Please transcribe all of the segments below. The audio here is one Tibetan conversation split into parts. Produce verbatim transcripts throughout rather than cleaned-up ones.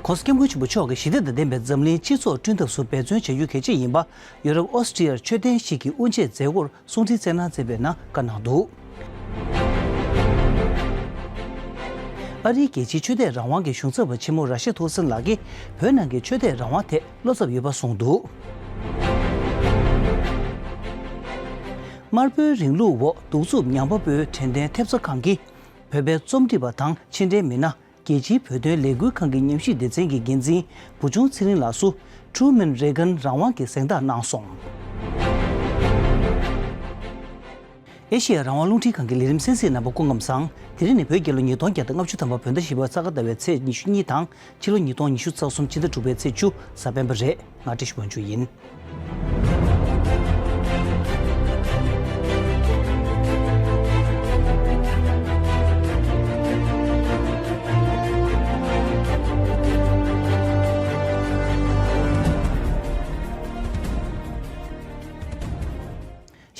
༸གོང་ས་༸སྐྱབས་མགོན་ཆེན་པོ་མཆོག་གིས་ཞི་བདེ་དང་ལྡན་པའི་འཛམ་གླིང་སྤྱི་ཚོགས་བསྐྲུན་ཐབས་སུ་འབད་བརྩོན་བྱ་རྒྱུ་གལ་ཆེ་ཡིན་པ། ཡུ་རོབ་ཨོ་སི་ཀྲི་ཡར་མཆོད་རྟེན་ཞིག་གི་དབུ་འབྱེད་མཛད་སྒོར་གསུང་འཕྲིན་བསྩལ་གནང་མཛད་པའི་ནང་བཀའ་གནང་འདུག་ཨ་རིའི་རྒྱལ་སྤྱིའི་ཆོས་དད་རང་དབང་གི་གཞུང་ཚབ་པ་ཆེན་མོ་ར་ཤ་ཐོར་སན་ལགས་ཀྱིས་བོད་ནང་གི་ཆོས་དད་རང་དབང་ཐད་བློ་འཚབ་ཡོད་པ་གསུངས་འདུག་དམར་པོའི་རིང་ལུགས་འོག་གདུག་རྩུབ་ཉམས་པ་པོའི་དྲན་རྟེན་ཐེབས་རྩ་ཁང་གིས་བོད་པའི་རྩོམ་སྒྲིག་པ་དང་ཕྱི་འབྲེལ་མི་སྣ། རྒྱལ་སྤྱིའི་བོད་དོན་ལས་འགུལ་ཁང་གི་ཉམས་ཞིབ་སྡེ་ཚན་གྱི་འགན་འཛིན་བུ་ཆུང་ཚེ་རིང་ལགས་སུ་ཀྲུ་མིན་རེ་གན་རང་དབང་གི་གཟེངས་རྟགས་གནང་སོང་། ཨེ་ཤེ་ཡ་རང་དབང་རླུང་འཕྲིན་ཁང་གི་ལས་རིམ་གསན་གཟིགས་གནང་བ་སྐུ་ཁམས་བཟང་། དེ་རིང་ནི་བོད་རྒྱལ་ལོ་ཉིས་སྟོང་བརྒྱ་དང་ལྔ་བཅུ་ཐམ་པ་བོད་ཟླ་བཞི་པ་ས་ག་ཟླ་བའི་ཚེས་ཉི་ཤུ་གཉིས་དང་ཕྱི་ལོ་ཉིས་སྟོང་ཉི་ཤུ་རྩ་གསུམ་སྤྱི་ཟླ་དྲུག་པའི་ཚེས་བཅུ་གཟའ་སྤེན་པ་རེད། ང་བཀྲ་ཤིས་དབང་ཕྱུག་ཡིན།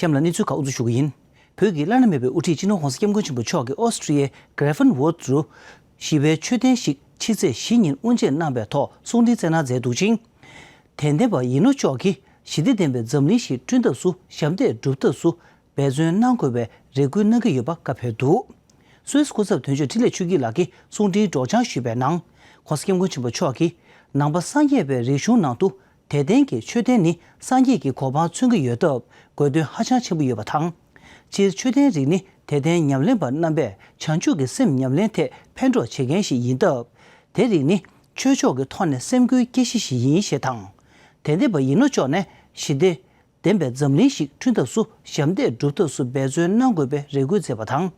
གཤམ་ལ་གནས་ཚུལ་ཁག་དབུ་འཛུགས་ཞུ་གི་ཡིན། བོད་ཀྱི་བླ་ན་མེད་པའི་དབུ་ཁྲིད་སྤྱི་ནོར་ྋགོང་ས་ྋསྐྱབས་མགོན་ཆེན་པོ་མཆོག་གིས་ཨོ་སི་ཀྲི་ཡའི་གྷ་རེ་ཕན་ཝུཌ་རུ་ཞི་བའི་མཆོད་རྟེན་ཞིག་ཕྱི་ཚེས་བཞི་ཉིན་དབུ་འབྱེད་གནང་བའི་ཐོག་གསུང་འཕྲིན་བསྩལ་གནང་མཛད་འདུག་ཅིང་། དད་ལྡན་པ་ཡིད་བློ་མཆོག་གིས་ཞི་བདེ་ལྡན་པའི་འཛམ་གླིང་ཞིག་བསྐྲུན་ཐབས་སུ་ཞབས་འདེགས་སྒྲུབ་ཐབས་སུ་འབད་བརྩོན་གནང་དགོས་པའི་རེ་སྐུལ་གནང་གི་ཡོད་པ་བཀའ་ཕེབས་འདུག་སུད་སི་སྐུ་ཚབ་དོན་གཅོད་འཕྲིན་ལས་ཆོས་སྐྱིད་ལགས་ཀྱིས་གསུང་འཕྲིན་སྒྲོག་སྦྱང་ཞུས་པའི་ནང་། ྋགོང་ས་ྋསྐྱབས་མགོན་ཆེན་པོ་མཆོག་གིས་ནང་པ་སངས་རྒྱས་པའི་རིག་གཞུང་ནང་དུ། དད་ལྡན་གྱི་མཆོད་རྟེན་ནི་སངས་རྒྱས་ཀྱི་གོ་འཕང་མཚོན་གྱི་ཡོད་སྟབས་དགོས་འདུན་ཧ་ཅང་ཆེན་པོ་ཡོད་པ་དང་། སྤྱིར་མཆོད་རྟེན་རིགས་ནི་དད་ལྡན་ཉམས་ལེན་པ་རྣམ་པས་བྱང་ཆུབ་ཀྱི་སེམས་ཉམས་ལེན་ཐད་ཕན་གྲོགས་བྱེད་མཁན་ཞིག་ཡིན་སྟབས། དེ་རིགས་ནི་ཆོས་ཕྱོགས་ཀྱི་ཐོག་ནས་སེམས་འགུལ་སྐྱེ་གཞི་ཞིག་ཡིན་ཞེས་དང་། དད་ལྡན་པ་ཡིད་བློ་མཆོག་ནས་ཞི་བདེ་ལྡན་པའི་འཛམ་གླིང་ཞིག་བསྐྲུན་ཐབས་སུ་ཞབས་འདེགས་སྒྲུབ་ཐབས་སུ་འབད་བརྩོན་གནང་དགོས་པའི་རེ་སྐུལ་མཛད་པ་དང་།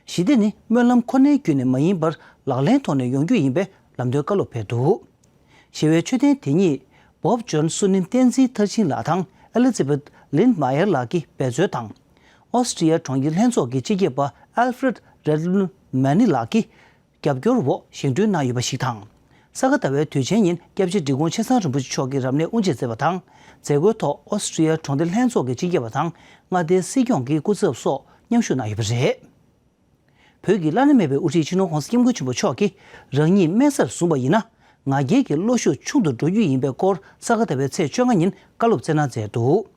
ཞི་བདེ་ནི་སྨོན་ལམ་ཁོ་ནའི་བརྒྱུད་ནས་མ་ཡིན་པར་ལག་ལེན་ཐོག་ནས་ཡོང་རྒྱུ་ཡིན་པའི་ལམ་སྟོན་བཀའ་སློབ་ཕེབས་འདུག་ཞི་བའི་མཆོད་རྟེན་དེ་ཉིད་བོབ་ཇོན་སུ་ནིམ་བསྟན་འཛིན་མཐར་ཕྱིན་ལགས་དང་ཨེ་ལི་ཛི་བེད་ལིན་མ་ཡར་ལགས་ཀྱིས་འབད་རྩོལ་དང་། ཨོ་སི་ཀྲི་ཡ་གྲོང་ཁྱེར་ལྷན་ཚོགས་ཀྱི་སྤྱི་ཁྱབ་པ་ཨལ་ཧྥི་རེད་རེད་ལུན་མ་ནི་ལགས་ཀྱིས་རྒྱབ་སྐྱོར་འོག་བཞེངས་སྐྲུན་གནང་ཡོད་པ་ཞིག་དང་། ས་ག་ཟླ་བའི་དུས་ཆེན་ཉིན་སྐྱབས་རྗེ་འབྲི་གུང་ཆེ་ཚང་རིན་པོ་ཆེ་མཆོག་གིས་རབ་གནས་དབུ་འབྱེད་མཛད་པ་དང་། མཛད་སྒོའི་ཐོག་ཨོ་སི་ཀྲི་ཡ་གྲོང་སྡེ་ལྷན་ཚོགས་ཀྱི་སྤྱི་ཁྱབ་པ་དང་མངའ་སྡེའི་སྲིད་སྐྱོང་གི་སྐུ་ཚབ་སོགས་མཉམ་ཞུགས་གནང་ཡོད་པ་རེད། བོད་ཀྱི་བླ་ན་མེད་པའི་དབུ་ཁྲིད་སྤྱི་ནོར་༧གོང་ས་༧སྐྱབས་མགོན་ཆེན་པོ་མཆོག་གིས་རང་ཉིད་དམན་སར་བཟུང་བ་ཡིན་ན། ང་རྒྱལ་གྱི་བློ་ཤུགས་ཆུང་དུ་འགྲོ་རྒྱུ་ཡིན་པའི་སྐོར་ས་ག་ཟླ་བའི་ཚེས་བཅོ་ལྔ་ཉིན་བཀའ་སློབ་སྩལ་གནང་མཛད་འདུག་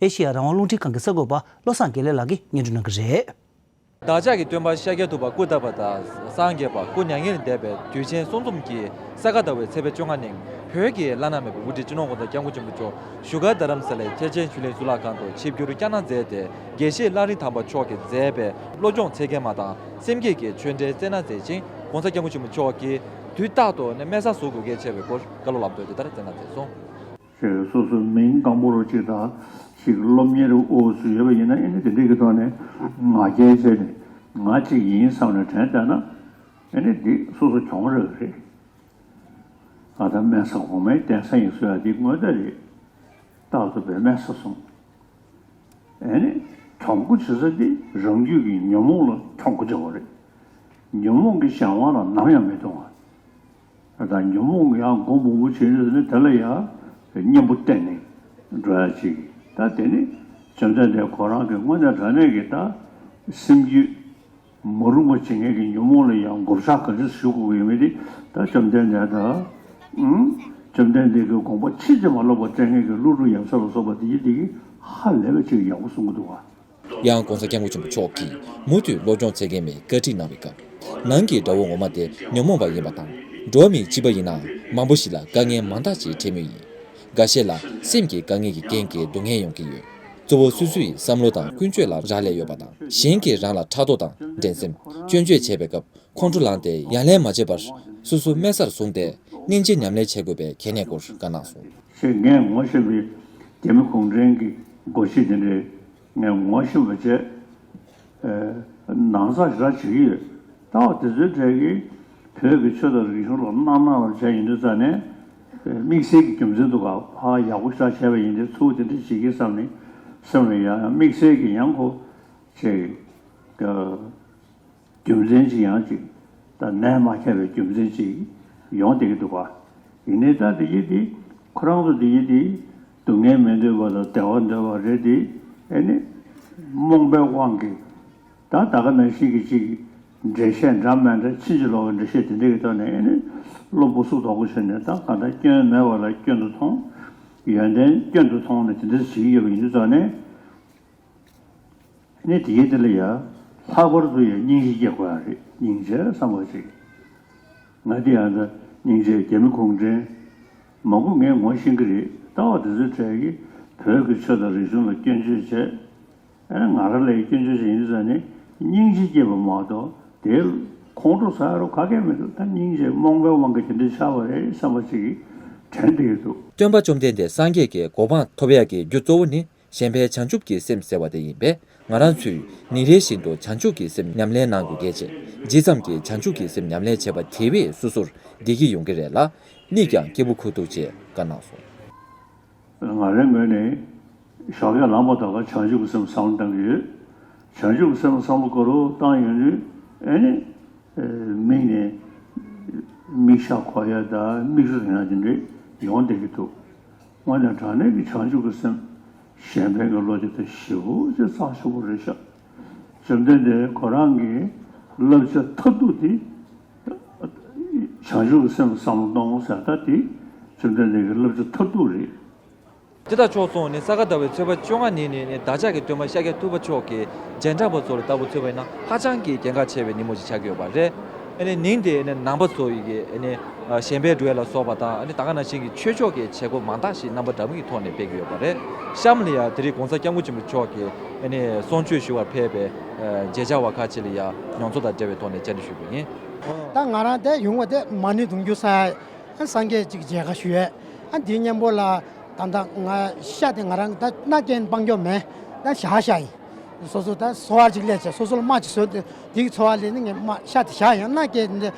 ཨེ་ཤེ་ཡ་རང་དབང་རླུང་འཕྲིན་ཁང་གི་གསར་འགོད་པ་བློ་བཟང་དགེ་ལེགས་ལགས་ཀྱིས་སྙན་སྒྲོན་གནང་གི་རེད། བདག་ཅག་གི་སྟོན་པ་ཤཱཀྱ་ཐུབ་པ་སྐུ་བལྟམས་པ་དང་སངས་རྒྱས་པ་སྐུ་མྱ་ངན་ལས་འདས་པའི་དུས་ཆེན་གསུང་རྩོམ་གྱི་ས་ག་ཟླ་བའི་ཚེས་པ་བཅོ་ལྔ་ཉིན་བོད་ཀྱི་བླ་ན་མེད་པའི་དབུ་ཁྲིད་སྤྱི་ནོར་༧གོང་ས་༧སྐྱབས་མགོན་ཆེན་པོ་མཆོག་བཞུགས་སྒར་རྡ་རམ་ས་ལའི་ཐེག་ཆེན་ཆོས་གླིང་གཙུག་ལག་ཁང་དུ་ཆིབས་བསྒྱུར་བསྐྱངས་གནང་མཛད་དེ། དགེ་བཤེས་གླང་རི་ཐང་པ་མཆོག་གིས་མཛད་པའི་བློ་སྦྱོང་ཚིག་བརྒྱད་མ་དང་སེམས་བསྐྱེད་ཀྱི་ཆོས་འབྲེལ་སྩལ་གནང་མཛད་ཅིང་༧གོང་ས་༧སྐྱབས་མགོན་ཆེན་པོ་མཆོག་གིས་དུས་རྟག་ཏུ་ནི་དམན་སར་བཟོ་དགོས་གལ་ཆེ་བའི་སྐོར་བཀའ་སློབ་ལམ་སྟོན་དེ་ལྟར་སྩལ་གནང་མཛད་སོང་། ཞེས་སོ་སོའི་མིང་སྐམ་པོ་རུ་ཅིག་དང་ཞིག་སློབ་གཉེར་དབུ་བཟུང་ཡོད་པ་ཡིན་ན་ཨེ་ནི་དེ་འདྲའི་གི་ཐོག་ནས་ང་རྒྱལ་བྱས་ནས་ང་གཅིག་ཡིན་བསམ་ནས་དྲན་བསྡད་ན་ཨེ་ནི་འདི་སོ་སོ་གྱོང་རག་གི་རེད། ཨ་ད་དམན་ས་གོང་མའི་གདན་ས་ཡིན་ཟེར་ཡ་འདི་དངོས་གནས་རེད། རྟག་ཏུ་བས་དམན་ས་སོང་། ཨེ་ནི་གྱོང་པོ་བྱེད་ས་འདི་རང་རྒྱུད་ཀྱི་ཉོན་མོངས་ལ་གྱོང་པོ་བྱེད་པ་རེད། ཉོན་མོངས་ཀྱི་གཞན་དབང་ལ་ནམ་ཡང་མི་ལྟུང་བ། ད་ཉོན་མོངས་ཀྱི་ཡང་མགོ་འབུམ་པོ་བྱས་ནས་ནི་དེ་ལ་ཡང་གཉེན་པོ་བསྟེན་ནས་འགྲོ་ཡ་ཅིག་ད་དེ་ནི་བཅོམ་ལྡན་འདས་ཁོ་རང་གི་དངོས་གནས་དྲང་གནས་ཀྱི་ད་སེམས་རྒྱུད་མ་རུངས་པ་བྱེད་མཁན་གྱི་ཉོན་མོངས་ལ་ཡང་བགོ་བཤའ་ག་ཚོད་ཞུ་དགོས་ཀྱི་ཡོད་མེད་དེ་ད་བཅོམ་ལྡན་འདས་ད་ཨང་བཅོམ་ལྡན་འདས་ཀྱི་དགོངས་པ་ཕྱིན་ཅི་མ་ལོག་པ་བསྟན་མཁན་གྱི་ཀླུ་སྒྲུབ་ཡབ་སྲས་ལ་སོགས་པ་དེ་ཡི་དེ་གི་ཧ་ལས་པ་ཅིག་ཡག་པོ་གསུང་གི་འདུག་བ། ཡང་༧གོང་ས་༧སྐྱབས་མགོན་ཆེན་པོ་མཆོག་གིས་མུ་མཐུད་སློབ་སྦྱོང་ཚད་བརྒལ་མའི་བཀའ་ཁྲིད་གནང་བའི་སྐབས། ནང་གི་དགྲ་བོ་ངོ་མ་དེ་ཉོན་མོངས་པ་ཡིན་པ་དང་། འགྲོ་བ་མིའི་སྤྱི་པ་ཡིན་ནའང་མང་པོ་ཞིག་ལ་དཀའ་ངལ་མང་དག་ཅིག་འཕྲད་མུས་ཡིན། འགའ་ཤས་ལ་སེམས་ཀྱི་དཀའ་ངལ་གྱི་རྐྱེན་གྱིས་སྡུག་བསྔལ་ཡོང་གི་ཡོད། གཙོ་བོ་སོ་སོ་ཡི་བསམ་བློ་དང་ཀུན་སྤྱོད་ལ་རག་ལས་ཡོད་པ་དང་། གཞན་གྱིས་རང་ལ་ཕྲག་དོག་དང་འགྲན་སེམས། སྐྱོན་བརྗོད་བྱས་པའི་སྐབས་ཁོང་ཁྲོ་ལངས་ཏེ་ཡ་ལན་མ་བྱེད་པར་སོ་སོ་དམན་སར་བཟུང་སྟེ་སྙིང་རྗེ་ཉམས་ལེན་བྱེད་དགོས་པའི་གལ་གནད་སྐོར་བཀའ་གནང་སོང་། ཞེས་ངས་ངོ་ཤེས་པའི་རྒྱ་མི་གུང་ཁྲན་གྱི་སྒོ་ཕྱི་དེ་འདྲའི་ངས་ངོ་ཤེས་པ་བྱས། ནང་ཚགས་ཞེ་དྲག་བྱེད་ཀྱི་ཡོད། ལྟ་བ་དེ་ཚོའི་གྲས་ཀྱིས་བོད་ཀྱི་ཆོས་དང་རིག་གཞུང་ལ་སྣང་སྣང་བ་བྱས་ཡིན་དུས་ཙང་ནས། དམིགས་བསལ་གྱི་རྒྱུ་མཚན་འདུག་ག་ཕ་ཡག་པོ་ཞེ་དྲག་བྱས་པ་ཡིན་དུས་ཚུར་དེ་འདྲ་བྱེད་ཀྱི་བསམ་ནས་སེམས་ལ་ཡང་དམིགས་བསལ་གྱི་ཡང་ཁོ་བྱས། རྒྱུ་མཚན་ཅིག་ཡང་ཅིག་ད་ནད་མ་ཁྱབ་པའི་རྒྱུ་མཚན་ཅིག་ཡོང་བསྡད་ཀྱི་འདུག་ག་ཡིན་ནའི་ད་དེ་ཡིན་དེ་ཁོ་རང་ཚོ་དེ་ཡིན་དེ་སྡུག་བསྔལ་མི་འདོད་པ་དང་བདེ་བ་འདོད་པ་རེད་དེ་ཨེ་ནི་རྨོངས་པའི་དབང་གིས་ད་ད་ག་ནང་བཞིན་གྱི་ཅིག་ འགྲེལ་བཤད་འདྲ་མི་འདྲ་ཕྱིན་ཅི་ལོག་གི་འགྲེལ་བཤད་དེ་འདྲ་གི་ཐོག་ནས་ཨ་ནི་བློ་སྦུག་སུག་དོག་པོ་བྱས་ནས། ད་གང་ལྟར་སྐྱོན་མེད་པ་ལ་སྐྱོན་དུ་མཐོང་། ཡོན་ཏན་སྐྱོན་དུ་མཐོང་ནས་དེ་འདྲ་བྱེད་ཀྱི་ཡོད་པ་ཡིན་དུས་ཙང་ནས། ནི་དེའི་དེ་ལ་ཡ་ལྷག་པར་དུ་ཡ་སྙིང་རྗེ་སྐྱེ་དགོས་ཡ་རེད། སྙིང་རྗེ་བསམ་པ་ཅིག་ང་དེ་ཡང་ད་སྙིང་རྗེ་རྒྱ་མི་གུང་ཁྲན་མང་པོ་ངས་ངོ་ཤེས་ཀྱི་རེད། ལྟ་བ་དེ་ཚོའི་གྲས་ཀྱིས་བོད་ཀྱི་ཆོས་དང་རིག་གཞུང་ལ་སྐྱོན་བརྗོད་བྱས། ཨ་ང་རང་ལ་ཡ་སྐྱོན་བརྗོད་བྱས་ཡིན་དུས་ཙང་ནས་སྙིང་རྗེ་སྐྱེས་པ་མ་གཏོགས་དེའི་ཁོང་ཁྲོ་ཟ་རོ་ག་གེ་མི་འདུག་ད་སྙིང་རྗེ་རྨོངས་པའི་དབང་གིས་དེ་འདྲ་ཆགས་པ་རེད་བསམ་པ་ཅིག་དྲན་བསྡད་ཀྱི་འདུག་སྟོན་པ་བཅོམ་ལྡན་འདས་སངས་རྒྱས་ཀྱི་གོ་འཕང་ཐོབ་ཡག་གི་རྒྱུ་གཙོ་བོ་ནི། གཞན་ཕན་བྱང་ཆུབ་ཀྱི་སེམས་ཟེར་བ་དེ་ཡིན་པས། ང་རང་ཚོས་ཉིན་རེ་བཞིན་དུ་བྱང་ཆུབ་ཀྱི་སེམས་ཉམས་ལེན་གནང་དགོས་གལ་ཆེ། ཇི་ཙམ་གྱིས་བྱང་ཆུབ་ཀྱི་སེམས་ཉམས་ལེན་བྱེད་པ་དེ་བས་སོ་སོར་བདེ་སྐྱིད་ཡོང་གི་རེད་ལ། གཉིད་ཀྱང་སྐྱིད་པོ་ཁུག་འདུག་ཅེས་བཀའ་གནང་སོང་། ང་རའི་ངོས་ནས་ཞོགས་ཀས་ལངས་པ་དང་བྱང་ཆུབ་ཀྱི་སེམས་བསམ་བློ་བཏང་གི་ཡོད། བྱང་ཆུབ་ཀྱི་སེམས་བསམ་བློ་ག་རེ་བཏང་ཡོང་དུས་ཨེ་ནི། མིག་ནས་མིག་ཤ་འཁོར་ཡ་དང་མིག་ཆུ་ཐོན་ཡ་དེ་འདྲས་ཡོང་བསྡད་ཀྱི་འདུག་དངོས་གནས་དྲང་གནས་ཀྱི་བྱང་ཆུབ་ཀྱི་སེམས། གཞན་ཕན་གྱི་བློ་དེ་ད་ཞེ་པོ་ཅིག་རྩ་ཆེན་པོ་རེད་ཤག་བཅོམ་ལྡན་འདས་ཁོ་རང་གི་བསླབ་བྱ་མཐར་ཐུག་དེ་བྱང་ཆུབ་ཀྱི་སེམས་བསམ་བློ་གཏོང་ཟེར། ད་དེ་བཅོམ་ལྡན་འདས་ཀྱི་བསླབ་བྱ་མཐར་ཐུག་རེད། དེ་དང་ཕྱོགས་མཚུངས་ནས་ས་ག་ཟླ་བའི་ཚེས་པ་བཅོ་ལྔ་ཉིན་ནི་ནི་བདག་ཅག་གི་སྟོན་པ་ཤཱཀྱ་ཐུབ་པ་མཆོག་གི་རྗེས་འབྲང་པ་ཚོ་ལ་ལྟ་བུ་ཚོད་པ་ཡིན་ན་ཧ་ཅང་གི་གལ་འགངས་ཆེ་བའི་ཉིན་མོ་ཞིག་ཆགས་ཀྱི་ཡོད་པ་རེད། ཨ་ནི་ཉིན་དེ་ནི་ནང་པ་ཚོ་ཡི་གི་ཨ་ནི་གཞན་ཕན་སྒྲུབ་ཡ་ལ་སོགས་པ་དང་། ཨ་ནི་ད་ག་ནང་བཞིན་གྱི་ཆོས་ཕྱོགས་ཀྱི་བྱེད་སྒོ་མང་དག་ཞིག་རྣམ་པ་འདྲ་མིན་གྱི་ཐོག་ནས་སྤེལ་གྱི་ཡོད་པ་རེད། གཤམ་ལ་ཡང་དེ་རིང་༸གོང་ས་༸སྐྱབས་མགོན་ཆེན་པོ་མཆོག་གིས་ཨ་ནི་གསུང་ཆོས་ཞུ་བར་ཕེབས་པའི་མཇལ་བཅར་བ་ཁག་ཅིག་ལ་ཡང་མྱོང་ཚོར་དང་འབྲེལ་བའི་ཐོག་ནས་བཅར་འདྲི་ཞུས་པ་ཡིན། ད་ང་རང་དེ་ཡོང་བ་དེ་མ་ཎི་དུང་ཕྱུར་བསགས། སངས་རྒྱས་ཅིག་མཇལ་ཁ་ཞུ་ཡས། ཨ་འདི་མཉམ་པོ་ལ་ད་ལྟ་ང་ཤ་དེ་ང་རང་ད་མནའ་སྐྱེལ་སྤང་རྒྱུ་མེད། ད་བཞག་བཞག་ཡིན། སོ་སོ་ད་འཚོ་བ་ཅིག་སླེབས་བྱས་སོ་སོ་ལ་རྨ་ཅིག་བཟོས་ཏེ་དེའི་འཚོ་བ་ལས་ནི་ངས་རྨ་ཤ་དེ་བཞག་ཡང་མནའ་སྐྱེལ་འདི་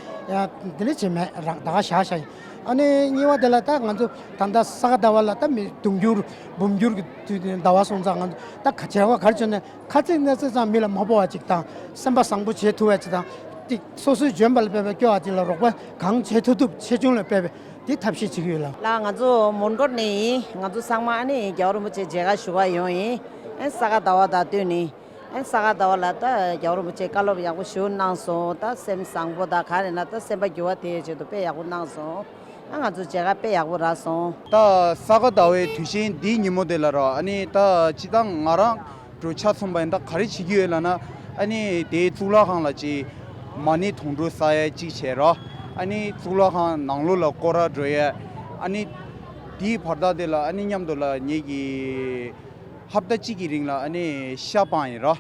འདི་ལས་བྱེད་མེད། རང་ད་ག་བཞག་བཞག་ཡིན། ཨ་ནི་གཉིས་པ་དེ་ལ་ད་ང་ཚོ་ད་ལྟ་ས་ག་ཟླ་བ་ལ་ད་མི་དུང་ཕྱུར་འབུམ་འགྱུར་གྱི་དུས་ཟླ་བ་སོང་ཙང་ང་ཚོ་ད་ག་བྱ་བ་ག་རེ་བྱུང་ནས། ཁ་ཚིག་སྣ་ཚིག་ཙམ་མི་ལ་མ་སྤོ་བ་ཅིག་དང་། སེམས་པ་བཟང་པོ་བྱེད་ཐུབ་པ་ཅིག་དང་། ཏིག་སོ་སོའི་འཇོན་པ་ལ་དཔག་པའི་སྐྱོ་བ་ཅིག་ལ་རོགས་པ་གང་བྱེད་ཐུབ་ཐུབ་ཆེ་ཆུང་ལ་དཔག་པའི་དེ་ཐབས་ཤེས་བྱེད་ཀྱི་ཡོད་ལ། ལགས། ང་ཚོ་མོན་གྷོ་ནས་ཡིན། ང་ཚོ་ཚང་མ་ཨ་ནི་རྒྱལ་བ་རིན་པོ་ཆེ་མཇལ་ཁ་ཞུ་བ་ཡོང་ཡིན། ཨ་ས་ག་ཟླ་བ་དང་བསྟུན་ནས། ཨ་ས་ག་ཟླ་བ་ལ་ད་རྒྱལ་བ་རིན་པོ་ཆེ་བཀའ་སློབ་ཡག་པོ་ཞིག་གནང་སོང་། ད་སེམས་བཟང་པོ་དང་ག་རེ་ན་ད་སེམས་པ་འགྱུར་བ་དེ་ཡི་ཆེད་དུ་དཔེ་ཡག་པོ་གནང་སོང་། ཨ་ང་ཚོ་མཇལ་ཁ་དཔེ་ཡག་པོ་རག་སོང་། ད་ས་ག་ཟླ་བའི་དུས་ཆེན་འདིའི་ཉིན་མོ་དེ་ལ་ར། ཨ་ནི་ད་སྤྱིར་བཏང་ང་རང་འགྲོ་ཆ་མཚུངས་པ་ཡིན། ད་ག་རེ་བྱེད་ཀྱི་ཡོད་ལབ་ན། ཨ་ནི་དེའི་གཙུག་ལག་ཁང་ལ་ཅིག་མ་ཎི་དུང་ཕྱུར་བསགས་ཡས་གཅིག་བྱས་ར། ཨ་ནི་གཙུག་ལག་ཁང་ནང་ལོགས་ལ་སྐོར་ར་འགྲོ་ཡས། ཨ་ནི་དེའི་བར་ཐག་དེ་ལ་ཨ་ནི་མཉམ་དུ་ལ་ངེད་ཀྱིས་ཧབ་ཏ་གཅིག་གི་རིང་ལ་ཨ་ནི་ཤ་སྤངས་ཡིན་ར།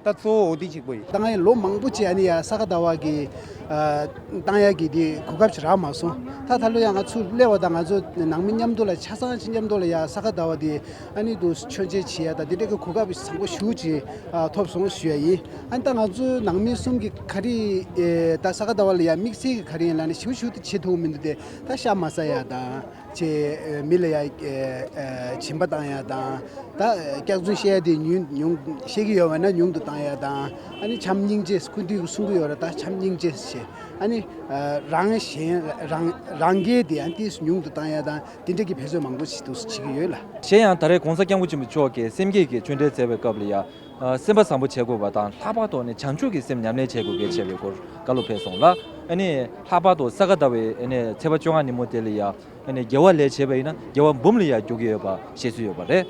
ད་གཙོ་བོ་འོ་དེ་གཅིག་པོ་ཡིན། ད་ང་ཡི་ལོ་མང་པོ་ཅིག་ཨ་ནི་ཡ་ས་ག་ཟླ་བ་གི་ཨ་བཏང་ཡ་གི་དེ་གོ་སྐབས་ཅིག་རག་མ་སོང་། ད་ད་ལོ་ཡ་ང་ཚུར་སླེབས་པ་དང་ང་ཚོ་ནང་མི་མཉམ་དུ་ལ་ཆ་ཚང་ཅིག་མཉམ་དུ་ལ་ཡ་ས་ག་ཟླ་བ་དེ་ཨ་ནི་དུ་མཆོད་མཇལ་བྱེད་ཡ་ད་དེ་འདྲ་གི་གོ་སྐབས་བཟང་པོ་ཞེ་པོ་ཅིག་ཨ་ཐོབ་སོང་ཞུ་ཡ་ཡིན། ཨ་ནི་ད་ང་ཚོ་ནང་མི་གསུམ་གྱི་ག་རེ་ཨེ་ད་ས་ག་ཟླ་བ་ལ་ཡ་དམིགས་བསལ་གྱི་ག་རེ་ཡིན་ལབ་ན་ཞེ་པོ་ཞེ་པོ་དེ་བྱེད་ཐུབ་མི་འདུག་སྟེ། ད་ཤ་མ་ཟ་ཡ་དང་། ཅེས་མི་ལ་ཡ་ཨེ་ཨེ་སྦྱིན་པ་བཏང་ཡ་དང་། ད་སྐྱག་རྫུན་བཤད་ཡ་དེ་ཉུང་ཉུང་བཤད་ཀྱི་ཡོད་པ་ན་ཉུང་དུ་བཏང་ཡ་དང་། ཨ་ནི་བྱམས་སྙིང་རྗེ། སྐུ་མདུན་གྱིས་གསུང་གི་ཡོད་ར། ད་བྱམས་སྙིང་རྗེ་ཞེས། ཨ་ནི་ཨ་རང་གཞན་རང་རང་སྐད་དེ་ཡང་ཏོག་ཙམ་ཉུང་དུ་བཏང་ཡ་དང་། དེ་འདྲ་གི་བེད་སྤྱོད་མང་པོ་ཞིག་འདུག་བྱེད་ཀྱི་ཡོད་ལ། གཞན་ཡང་ད་རེས་༸གོང་ས་༸སྐྱབས་མགོན་ཆེན་པོ་མཆོག་གིས་སེམས་བསྐྱེད་ཀྱི་ཆོས་འབྲེལ་མཛད་པའི་སྐབས་ལ་ཡ། ཨ་སེམས་པ་བཟང་པོ་བྱེད་དགོས་པ་དང་། ལྷག་པར་དུ་ནི་བྱང་ཆུབ་ཀྱི་སེམས་ཉམས་ལེན་བྱེད་དགོས་གལ་ཆེ་བའི་སྐོར་བཀའ་སློབ་ཕེབས་སོང་ལ། ཨ་ནི་ལྷག་པར་དུ་ས་ག་ཟླ་བའི་ཨ་ནི་ཚེས་པ་བཅོ་ལྔ་ཉིན་མོ་དེ་ལ་ཡ། ཨ་ནི་དགེ་བ་ལས་བྱས་པ་ཡིན་ན་དགེ་བ་འབུམ་ལ་ཡ་འགྱུར་གྱི་ཡོད་པ་བཤད་སྲོལ་ཡོད་པ་རེད།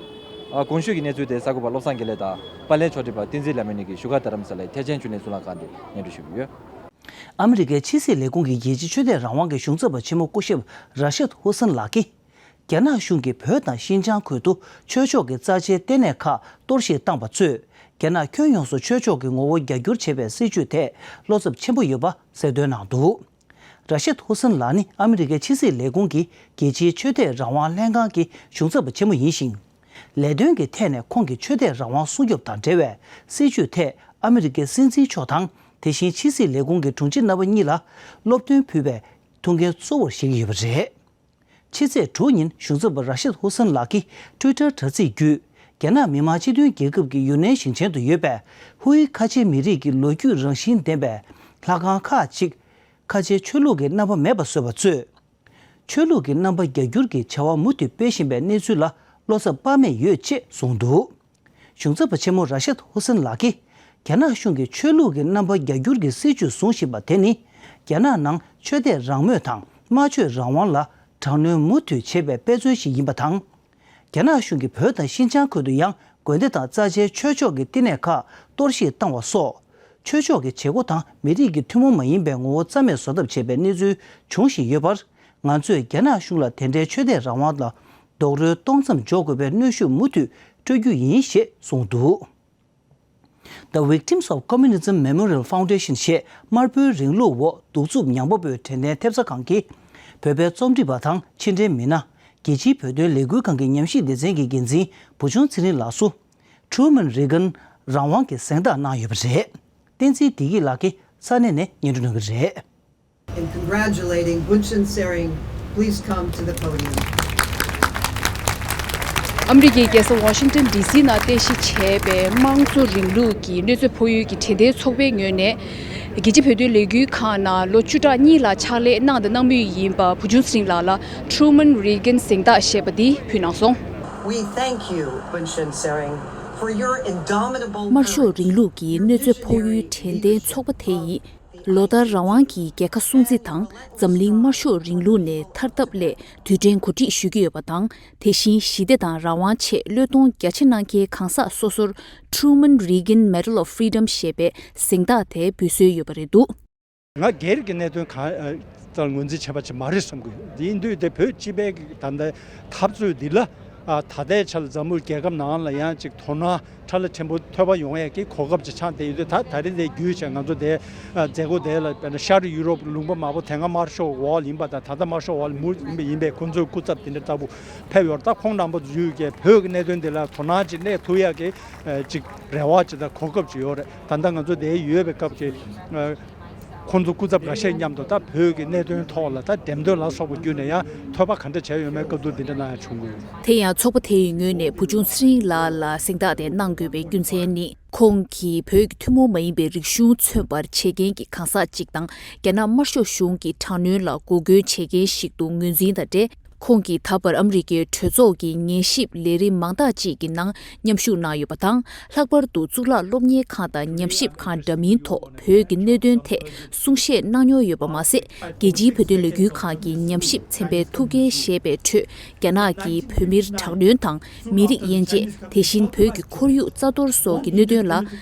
ཨ་གོང་ཞུས་ཀྱི་གནས་ཚུལ་དེ་གསར་འགོད་པ་བློ་བཟང་དགེ་ལེགས་དང་། པར་ལེན་ཕྱོགས་སྒྲིག་པ་བསྟན་འཛིན་ལྷ་མོའི་གཉིས་ཀྱིས་བཞུགས་སྒར་རྡ་རམ་ས་ལའི་ཐེག་ཆེན་ཆོས་གླིང་གཙུག་ལག་ཁང་ནས་སྙན་སྒྲོན་ཞུས་ཀྱི་ཡོད། ཨ་མི་རི་ཀའི་ཕྱི་སྲིད་ལས་ཁུངས་ཀྱི་རྒྱལ་སྤྱིའི་ཆོས་དད་རང་དབང་གི་གཞུང་ཚབ་པ་ཆེན་མོ་སྐུ་ཞབས་ར་ཤད་ཧུ་སན་ལགས་ཀྱིས། རྒྱ་ནག་གཞུང་གིས་བོད་དང་ཤིན་ཅང་ཁུལ་དུ་ཆོས་ཕྱོགས་ཀྱི་རྩ་ཆེའི་ལྟེ་གནས་ཁག་གཏོར་བཤིག་བཏང་པ་གཙོས། རྒྱ་ནག་ཁྱོན་ཡོངས་སུ་ཆོས་ཕྱོགས་ཀྱི་ངོ་བོ་རྒྱ་སྒྱུར་བྱེད་པའི་སྲིད་བྱུས་ཐད་བློ་འཚབ་ཆེན་པོ་ཡོད་པ་གསལ་སྟོན་གནང་འདུག་ར་ཤད་ཧུ་སན་ལགས་ནི་ཨ་མི་རི་ཀའི་ཕྱི་སྲིད་ལས་ཁུངས་ཀྱི་རྒྱལ་སྤྱིའི་ཆོས་དད་རང་དབང་ལྷན་ཁང་གི་གཞུང་ཚབ་པ་ཆེན་མོ་ཡིན་ཞིང་། ལས་དོན་གྱི་ཐད་ནས་ཁོང་གིས་ཆོས་དད་རང་དབང་སྲུང་སྐྱོབ་དང་འབྲེལ་བའི་སྲིད་བྱུས་ཐད་ཨ་མི་རི་ཀའི་སྲིད་འཛིན་མཆོག་དང་། དེ་བཞིན་ཕྱི་སྲིད་ལས་ཁུངས་ཀྱི་དྲུང་ཆེ་རྣམ་པ་གཉིས་ལ་སློབ་སྟོན་ཕུལ་བའི་ཐུགས་འགན་གཙོ་བོར་བཞེས་ཀྱི་ཡོད་པ་རེད། ཕྱི་ཚེས་དྲུག་ཉིན་གཞུང་ཚབ་པ་ར་ཤད་ཧུ་སན་ལགས་ཀྱིས་ཊུའི་ཊར་དྲ་ཚིགས་བརྒྱུད། རྒྱ་ནག་མི་དམངས་སྤྱི་མཐུན་རྒྱལ་ཁབ་ཀྱི་ཡུན་ནན་ཞིང་ཆེན་དུ་ཡོད་པའི་ཧུའེ་ཁ་ཆེ་མི་རིགས་ཀྱི་ལོ་རྒྱུས་རང་བཞིན་ལྡན་པའི་ལྷ་ཁང་ཁག་ཅིག་ཁ་ཆེའི་ཆོས་ལུགས་ཀྱི་རྣམ་པ་མེད་པར་བཟོས་པ་གཙོས། ཆོས་ལུགས་ཀྱི་རྣམ་པ་རྒྱ་སྒྱུར་གྱི་བྱ་བ་མུ་མཐུད་སྤེལ་བཞིན་པའི་གནས་ཚུལ་ལ་བློ་འཚབ་དཔག་མེད་ཡོད་ཅེས་གསུངས་འདུག་གཞུང་ཚབ་པ་ཆེན་མོ་ར་ཤད་ཧུ་སན་ལགས་ཀྱིས། རྒྱ་ནག་གཞུང་གིས་ཆོས་ལུགས་ཀྱི་རྣམ་པ་རྒྱ་སྒྱུར་གྱི་སྲིད་བྱུས་བཟུང་བཞིན་པ་དེ་ནི། རྒྱ་ནག་ནང་ཆོས་དད་རང་མོས་དང་སྨྲ་བརྗོད་རང་དབང་ལ་དྲག་གནོན་མུ་མཐུད་བྱེད་པའི་དཔེ་མཚོན་ཞིག་ཡིན་པ་དང་། རྒྱ་ནག་གཞུང་གིས་བོད་དང་ཤིན་ཅང་ཁུལ་དུ་ཡང་དགོན་སྡེ་དང་རྩ་ཆེའི་ཆོས་ཕྱོགས་ཀྱི་བསྟི་གནས་ཁག་གཏོར་བཤིག་བཏང་བ་སོགས། ཆོས་ཕྱོགས་ཀྱི་བྱེད་སྒོ་དང་མི་རིགས་ཀྱི་ཐུན་མོང་མ་ཡིན་པའི་ངོ་བོ་རྩ་མེད་བཟོ་ཐབས་བྱས་པའི་གནས་ཚུལ་འབྱུང་བཞིན་ཡོད་པར། ང་ཚོས་རྒྱ་ནག་གཞུང་ལ་དེ་འདྲའི་ཆོས་དད་རང་དབང་ལ་རྡོག་རོལ་གཏོང་མཚམས་འཇོག་དགོས་པའི་གནོན་ཤུགས་མུ་མཐུད་སྤྲོད་རྒྱུ་ཡིན་ཞེས་གསུངས་འདུག། The Victims of Communism Memorial Foundation ཞེས་དམར་པོའི་རིང་ལུགས་འོག་གདུག་རྩུབ་མྱངས་པ་པོའི་དྲན་རྟེན་ཐེབས་རྩ་ཁང་གིས། བོད་པའི་རྩོམ་སྒྲིག་པ་དང་ཕྱི་འབྲེལ་མི་སྣ། རྒྱལ་སྤྱིའི་བོད་དོན་ལས་འགུལ་ཁང་གི་ཉམས་ཞིབ་སྡེ་ཚན་གྱི་འགན་འཛིན་བུ་ཆུང་ཚེ་རིང་ལགས་སུ། Truman Reagan རང་དབང་གི་གཟེངས་རྟགས་གནང་ཡོད་པ་རེད། བསྟན་འཛིན་བདེ་སྐྱིད་ལགས་ཀྱིས་ས་གནས་ནས་སྙན་སྒྲོན་གནང་གི་རེད། And congratulating Bunchen Tsering. Please come to the podium. ཨ་མི་རི་ཀའི་རྒྱལ་ས་ཝ་ཤིང་ཏོན་ཌི་སི་ནང་རྟེན་གཞི་བྱས་པའི་དམངས་གཙོ་རིང་ལུགས་ཀྱི་གནོད་འཚེ་ཕོག་ཡུལ་གྱི་དྲན་རྟེན་ཚོགས་པའི་ངོས་ནས། རྒྱལ་སྤྱིའི་བོད་དོན་ལས་འགུལ་ཁང་ནང་ལོ་བཅུ་ཕྲག་གཉིས་ལ་ཕྱག་ལས་གནང་དང་གནང་མུས་ཡིན་པ་བུ་ཆུང་ཚེ་རིང་ལགས་ལ་Truman Reagan གཟེངས་རྟགས་ཞེས་པ་འདི་ཕུལ་གནང་སོང་། We thank you, Bunchen Tsering, for your indomitable དམར་ཤོག་རིང་ལུགས་ཀྱི་གནོད་འཚེ་ཕོག་ཡུལ་དྲན་རྟེན་ཚོགས་པ་དེ་ཡིས། ལོ་ལྟར་རང་དབང་གི་རྒྱལ་ཁ་སྲུང་བརྩི་དང་འཛམ་གླིང་དམར་ཤོག་རིང་ལུགས་ནས་ཐར་ཐབས་སླད་དུས་དྲན་གོ་སྒྲིག་ཞུ་གི་ཡོད་པ་དང་། དེ་བཞིན་ཞི་བདེ་དང་རང་དབང་ཆེད་བློས་གཏོང་རྒྱ་ཆེ་གནང་མཁན་གང་ཟག་སོ་སོར་Truman Reagan Medal of Freedom ཞེས་པའི་གཟེངས་རྟགས་དེ་འབུལ་སྲོལ་ཡོད་པ་རེད་འདུག། ང་སྒེར་གྱི་གནད་དོན་གང་ལྟར་ངོས་འཛིན་བྱས་པ་ཅིག་མ་རེད་བསམ་གི་ཡོད། དེ་ཡིན་དུས་དེ་བོད་སྤྱི་པའི་ད་ལྟ་འཐབ་རྩོད་འདི་ལ་ད་ལྟའི་ཆར་ལ་འཛམ་བུ་རྒྱལ་ཁབ་ནང་ལ་ཡང་ཅིག་དོ་སྣང་ཁྲ་ལ་ཆེན་པོ་ཐོལ་པ་ཡོང་ཡས་ཀྱི་གོ་སྐབས་ཅིག་ཆགས་བསྡད་ཡོད་དུས། ད་ད་རེས་དེ་བརྒྱུད་བྱས་ང་ཚོ་དེ་མཛད་སྒོ་དེ་ལ་དཔེར་ན་ཤར་ཡུ་རོབ་ལུང་པ་མང་པོ་དེ་སྔ་དམར་ཤོག་འོག་ཡིན་པ་དང་ད་ལྟ་དམར་ཤོག་འོག་ལ་མུ་ཡིན་པའི་ཁོང་ཚོའི་སྐུ་ཚབ་དེ་འདྲ་ལྟ་བུ་ཕེབས་ཡོད་རེད། ད་ཁོང་རྣམ་པ་ཚོས་ཀྱི་བོད་ཀྱི་གནད་དོན་དེ་ལ་དོ་སྣང་ཅིག་གནས་ཐུབ་ཡས་ཀྱི་ཅིག་རེ་བ་ཅིག་དང་གོ་སྐབས་ཅིག་ཡོད་རེད། ད་ལྟ་ང་ཚོ་དེ་ཡོད་པའི་སྐབས་ཀྱི་ཁོང་ཚོ་སྐུ་ཚབ་འགའ་ཤས་མཉམ་དུ་ད་བོད་ཀྱི་གནད་དོན་ཐོག་ལ་ད་འགྲེམས་སྟོན་ལ་སོགས་པ་བརྒྱུད་ནས་ཡང་ཐོས་པ་ག་འདྲ་བྱས་ཡོད་མེད་སྐབས་ཐོག་འདི་འདྲ་གནང་ཡ་བྱུང་གི་ཡོད། དེ་ཡང་ཚོགས་པ་དེ་ཡི་ངོས་ནས་བུ་ཆུང་ཚེ་རིང་ལགས་ལ་གཟེངས་རྟགས་དེ་གནང་དགོས་པའི་རྒྱུ་མཚན་ནི། ཁོང་གིས་བོད་ཀྱི་ཐུན་མོང་མ་ཡིན་པའི་རིག་གཞུང་མཚོན་པར་བྱེད་མཁན་གྱི་གང་ཟག་ཅིག་དང་། རྒྱ་ནག་དམར་ཤོག་གཞུང་གི་དྲག་གནོན་ལ་འགོག་རྒོལ་བྱེད་མཁན་ཞིག་ཏུ་ངོས་འཛིན་དང་འབྲེལ། ཁོང་གིས་ད་བར་ཨ་མི་རི་ཀའི་གྲོས་ཚོགས་ཀྱི་ཉན་ཞིབ་ལས་རིམ་མང་དག་ཅིག་གི་ནང་མཉམ་ཞུགས་གནང་ཡོད་པ་དང་། ལྷག་པར་དུ་གཙུག་ལག་སློབ་གཉེར་ཁང་དང་ཉམས་ཞིབ་ཁང་འདྲ་མིན་ཐོག་བོད་ཀྱི་གནད་དོན་ཐད་གསུང་བཤད་གནང་མྱོང་ཡོད་པ་མ་ཟད། རྒྱལ་སྤྱིའི་བོད་དོན་ལས་འགུལ་ཁང་གི་ཉམས་ཞིབ་ཚན་པའི་ཐུགས་འགན་བཞེས་པའི་ཁྲོད། རྒྱ་ནག་གིས་བོད་མིར་དྲག་གནོན་དང་། མི་རིགས་དབྱེ་འབྱེད། དེ་བཞིན་བོད་ཀྱི་ཁོར་ཡུག་རྩ་གཏོར་སོགས་ཀྱི་གནད་དོན་ལ་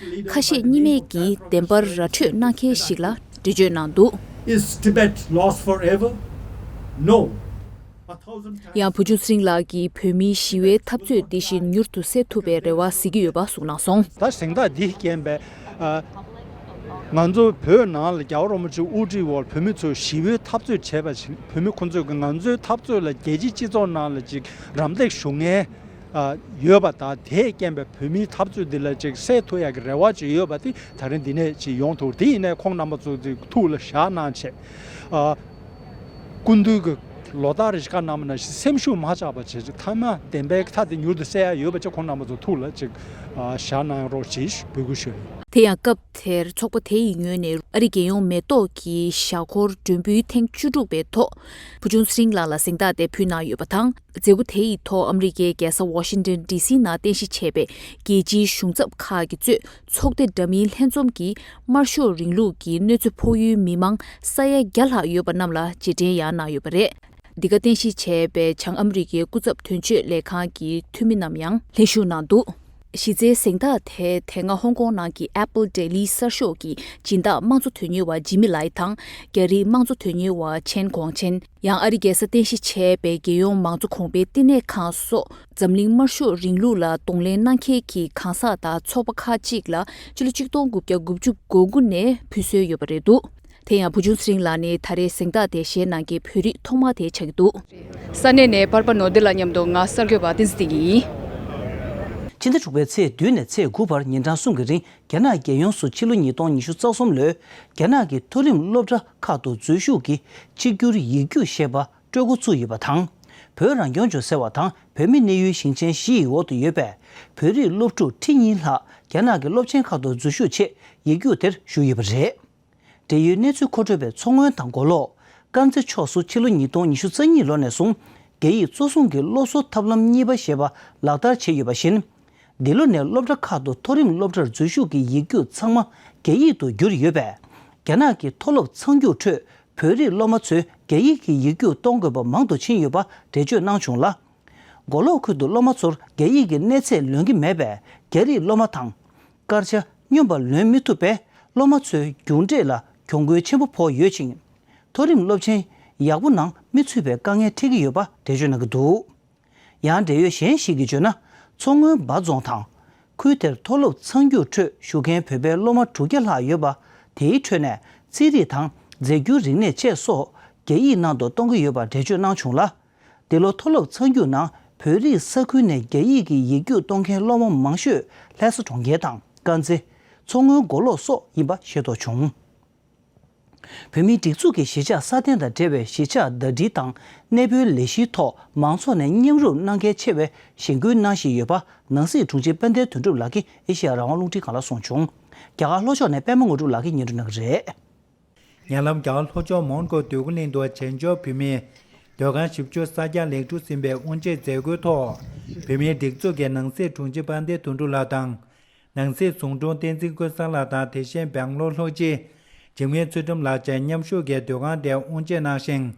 ཁ་ཞེ་གཉིས་མེད་ཀྱིས་བདེན་པར་ར་འཕྲོད་གནང་མཁན་ཞིག་ལ་འགྲེལ་བརྗོད་གནང་འདུག། Is Tibet lost forever? No. A thousand times. ཡང་བུ་ཆུང་ཚེ་རིང་ལགས་ཀྱིས་བོད་མིའི་ཞི་བའི་འཐབ་རྩོད་འདི་བཞིན་མྱུར་དུ་སེལ་ཐུབ་པའི་རེ་བ་གཟིགས་ཀྱི་ཡོད་པ་གསུངས་གནང་སོང་། ད་གཟེངས་རྟགས་འདི་རྐྱེན་པས་ཨ། ང་ཚོ་བོད་ནང་ལ་རྒྱལ་བ་རིན་པོ་ཆེ་དབུ་ཁྲིད་འོག་བོད་མི་ཚོས་ཞི་བའི་འཐབ་རྩོད་བྱས་པ་བཞིན། བོད་མི་ཁོ་ཚོས་ཀྱི་ང་ཚོའི་འཐབ་རྩོད་ལ་རྒྱལ་སྤྱིའི་སྤྱི་ཚོགས་ནང་ལ་ཅིག་རམ་འདེགས་ཞུ་མཁན་ཨ། ཡོད་པ་དང་། དེས་རྐྱེན་པས་བོད་མིའི་འཐབ་རྩོད་འདི་ལ་ཅིག་སེལ་ཐུབ་ཡག་གི་རེ་བ་ཅིག་ཡོད་པ་དེ་ད་རིང་འདི་ནས་ཅིག་ཡོང་ཐུབ། དེ་ཡིན་ནའི་ཁོང་རྣམ་པ་ཚོ་ཅིག་ཐུགས་ལ་བཞག་གནང་བྱས་ཨ། སྐུ་མདུན་གྱི་ལོ་ལྟར་རེ་བཞིན་བཀའ་གནང་བ་ནང་བཞིན་སེམས་ཤུགས་མ་ཆག་པ་བྱས་ཅིག་མཐའ་མ་བདེན་པའི་མཐའ་དེ་མྱུར་དུ་གསལ་ཡག་ཡོད་པ་ཅིག་ཁོང་རྣམ་པ་ཚོ་ཐུགས་ལ་ཅིག་ཨ། བཞག་གནང་རོགས་ཞེས་འབོད་སྐུལ་ཞུ་ཡ་ཡིན། དེ་ཡང་སྐབས་དེར་ཚོགས་པ་དེ་ཡི་ངོས་ནས་ཨ་རིའི་རྒྱལ་ཡོངས་མེ་ཏོག་གི་ཞྭ་འཁོར་མགྲོན་འབུལ་ཐེངས་བཅུ་དྲུག་པའི་ཐོག་བུ་ཆུང་ཚེ་རིང་ལགས་ལ་གཟེངས་རྟགས་དེ་ཕུལ་གནང་ཡོད་པ་དང་། མཛད་སྒོ་དེ་ཡི་ཐོག་ཨ་མི་རི་ཀའི་རྒྱལ་ས་ཝ་ཤིང་ཏོན་ཌི་སི་ནང་རྟེན་གཞི་བྱས་པའི་རྒྱལ་སྤྱིའི་གཞུང་ཚབ་ཁག་གིས་གཙོས་ཚོགས་སྡེ་འདྲ་མིན་ལྷན་འཛོམས་ཀྱིས་དམར་ཤོག་རིང་ལུགས་ཀྱི་གནོད་འཚེ་ཕོག་ཡུལ་མི་མང་ས་ཡ་བརྒྱ་ལྷག་ཡོད་པ་རྣམས་ལ་རྗེས་དྲན་ཡང་གནང་ཡོད་པ་རེད། འདི་ག་རྟེན་གཞི་བྱས་པའི་བྱང་ཨ་མི་རི་ཀའི་སྐུ་ཚབ་དོན་གཅོད་ལས་ཁང་གི་འཐུས་མི་རྣམས་ཡང་ལྷན་ཞུགས་གནང་འདུག། གཞི་རྩའི་གཟེངས་རྟགས་དེ་དེ་སྔ་ཧོང་ཀོང་ནང་གི་Apple Daily གསར་ཤོག་གི་སྦྱིན་བདག་དམངས་གཙོ་དོན་གཉེར་བ་ཇི་མི་ལའི་དང་། རྒྱ་རིགས་དམངས་གཙོ་དོན་གཉེར་བ་ཆན་གོང་ཆན། ཡང་ཨ་རིའི་རྒྱལ་ས་རྟེན་གཞི་བྱས་པའི་རྒྱལ་ཡོངས་མང་གཙོ་གོང་འཕེལ་བསྟི་གནས་ཁང་སོགས་འཛམ་གླིང་དམར་ཤོག་རིང་ལུགས་ལ་གདོང་ལེན་གནང་མཁན་གྱི་གང་ཟག་དང་ཚོགས་པ་ཁག་ཅིག་ལ་ཕྱི་ལོ་ཆིག་སྟོང་དགུ་བརྒྱ་དགུ་བཅུ་གོ་དགུ་ནས་ཕུལ་སྲོལ་ཡོད་པ་རེད་འདུག། དེ་ཡང་བུ་ཆུང་ཚེ་རིང་ལགས་ནི་ད་རེས་གཟེངས་རྟགས་དེ་བཞེས་གནང་མཁན་བོད་རིགས་ཐོག་མ་དེ་ཆགས་ཀྱི་འདུག། ས་གནས་ནས་པར་པ་ནོར་བདེ་ལགས་མཉམ་དུ་ང་གསར་འགོད་པ་བསྟན་འཛིན་བདེ་སྐྱིད་ཡིན། ཕྱི་ཟླ་དྲུག་པའི་ཚེས་བདུན་ནས་ཚེས་དགུ་བར་ཉིན་གྲངས་གསུམ་གྱི་རིང་རྒྱ་ནག་རྒྱལ་ཡོངས་སུ་ཕྱི་ལོ་ཉིས་སྟོང་ཉི་ཤུ་རྩ་གསུམ་ལོའི་རྒྱ་ནག་གི་མཐོ་རིམ་སློབ་གྲྭ་ཁག་ཏུ་འཛུལ་ཞུགས་ཀྱི་གཅིག་གྱུར་ཡིག་རྒྱུགས་ཞེས་པ་སྤྲོད་འགོ་ཚུགས་ཡོད་པ་དང་། བོད་རང་སྐྱོང་ལྗོངས་ཟེར་བ་དང་བོད་མི་གནས་ཡུལ་ཞིང་ཆེན་བཞི་ཡི་འོག་ཏུ་ཡོད་པའི་བོད་རིགས་སློབ་ཕྲུག་ཁྲི་གཉིས་ལྷག་རྒྱ་ནག་གི་སློབ་ཆེན་ཁག་ཏུ་འཛུལ་ཞུགས་ཆེད་ཡིག་རྒྱུགས་དེར་ཞུགས་ཡོད་པ་རེད། འབྲེལ་ཡོད་གནས་ཚུལ་མཁོ་སྤྲོད་པས་མཚོ་སྔོན་དང་མགོ་ལོག་དཀར་མཛེས་ཕྱོགས་སུ་ཕྱི་ལོ་ཉིས་སྟོང་ཉི་ཤུ་རྩ་གཉིས་ལོ་ནས་བཟུང་རྒྱ་ཡིག་གཙོ་བཟུང་གི་སློབ་གསོ་ཐབས་ལམ་གཉིས་པ་ཞེས་པ་ལག་བསྟར་བྱས་ཡོད་པ་བཞིན། འདི་ལོ་ནས་སློབ་གྲྭ་ཁག་ཏུ་མཐོ་རིམ་སློབ་གྲྭར་འཛུལ་ཞུགས་ཀྱི་ཡིག་རྒྱུགས་ཚང་མ་རྒྱ་ཡིག་ཏུ་བསྒྱུར་ཡོད་པས། རྒྱ་ནག་གི་མཐོ་སློབ་ཚང་རྒྱུགས་ཁྲོད་བོད་རིགས་སློབ་མ་ཚོས་རྒྱ་ཡིག་གི་ཡིག་རྒྱུགས་གཏོང་དགོས་པ་མང་དུ་ཕྱིན་ཡོད་པ་འགྲེལ་བརྗོད་གནང་བྱུང་ལ། མགོ་ལོག་ཁུལ་དུ་སློབ་མ་ཚོར་རྒྱ་ཡིག་གི་གནས་ཚད་ལོན་གྱི་མེད་པས། རྒྱ་རིགས་སློབ་མ་དང་། སྐར་ཆ་སྙོམས་པར་ལོན་མི་ཐུབ་པས། སློབ་མ་ཚོའི་རྒྱུགས་འབྲས་ལ་གྱོང་གུན་ཆེན་པོ་ཕོག་ཡོད་ཅིང་། མཐོ་རིམ་སློབ་ཆེན་ཡག་པོ་ནང་མི་ཚུད་པའི་དཀའ་ངལ་འཕྲད་ཀྱི་ཡོད་པ་འགྲེལ་བརྗོད་གནང་གི་འདུག། ཡང་འབྲེལ་ཡོད་གཞན་ཞིག་གིས་བརྗོད་ན། མཚོ་སྔོན་སྦ་རྫོང་དང་། ཁུལ་དེར་མཐོ་སློབ་ཚང་རྒྱུགས་ཁྲོད་ཞུགས་མཁན་བོད་པའི་སློབ་མ་དྲུག་བརྒྱ་ལྷག་ཡོད་པ། དེའི་ཁྲོད་ནས་རྩིས་རིག་དང་རྫས་འགྱུར་རིག་གནས་བཅས་སོགས་རྒྱ་ཡིག་ནང་དུ་གཏོང་གི་ཡོད་པ་འགྲེལ་བརྗོད་གནང་བྱུང་ལ། འདི་ལོ་མཐོ་སློབ་ཚང་རྒྱུགས་ནང་བོད་རིགས་ས་ཁུལ་ནས་རྒྱ་ཡིག་གི་ཡིག་རྒྱུགས་གཏོང་མཁན་སློབ་མ་མང་ཤོས་ལྷ་ས་གྲོང་ཁྱེར་དང་དཀར་མཛེས། མཚོ་སྔོན་མགོ་ལོག་སོགས་ཡིན་པ་ཤེས་རྟོགས་བྱུང་། བོད་མིའི་སྒྲིག་འཛུགས་ཀྱི་གཞིས་ཆགས་སྲ་བརྟན་དང་འབྲེལ་བའི་གཞིས་ཆགས་ཟླ་སྒྲིལ་དང་གནས་སྤོའི་ལས་གཞིའི་ཐོག་མང་ཚོགས་ནས་མཉམ་རུབ་གནང་གལ་ཆེ་བའི་གཞེན་སྐུལ་གནང་བཞིན་ཡོད་པ། ནང་སྲིད་དྲུང་ཆེ་དཔལ་ལྡན་དོན་གྲུབ་ལགས་ཀྱིས་ཨེ་ཤེ་ཡ་རང་དབང་རླུང་འཕྲིན་ཁང་ལ་གསུངས་བྱུང་། རྒྱ་གར་ལྷོ་ཕྱོགས་ནས་པད་མ་དངོས་གྲུབ་ལགས་ཀྱིས་སྙན་སྒྲོན་གནང་གི་རེད། ཉེ་ལམ་རྒྱ་གར་ལྷོ་ཕྱོགས་མོན་གྷོ་འདོད་རྒུ་གླིང་དུ་བྱང་ཕྱོགས་བོད་མིའི་སྡོད་ཁང་བཞི་བཅུ་གསར་རྒྱག་ལེགས་གྲུབ་ཟིན་པའི་དབུ་འབྱེད་མཛད་སྒོའི་ཐོག་བོད་མིའི་སྒྲིག་འཛུགས་ཀྱི་ནང་སྲིད་དྲུང་ཆེ་དཔལ་ལྡན་དོན་གྲུབ་ལགས་དང་། ནང་སྲིད་ཟུང་དྲུང་བསྟན་འཛིན་ཀུན་བཟང་ལགས་དང་། དེ་བཞིན་སྦེང་ལོར་ལྷོ་སྤྱི་འཇིགས་མེད་ཚུལ་ཁྲིམས་ལགས་བཅས་མཉམ་ཞུགས་ཀྱིས་སྡོད་ཁང་དེ་དབུ་འབྱེད་གནང་ཞིང་།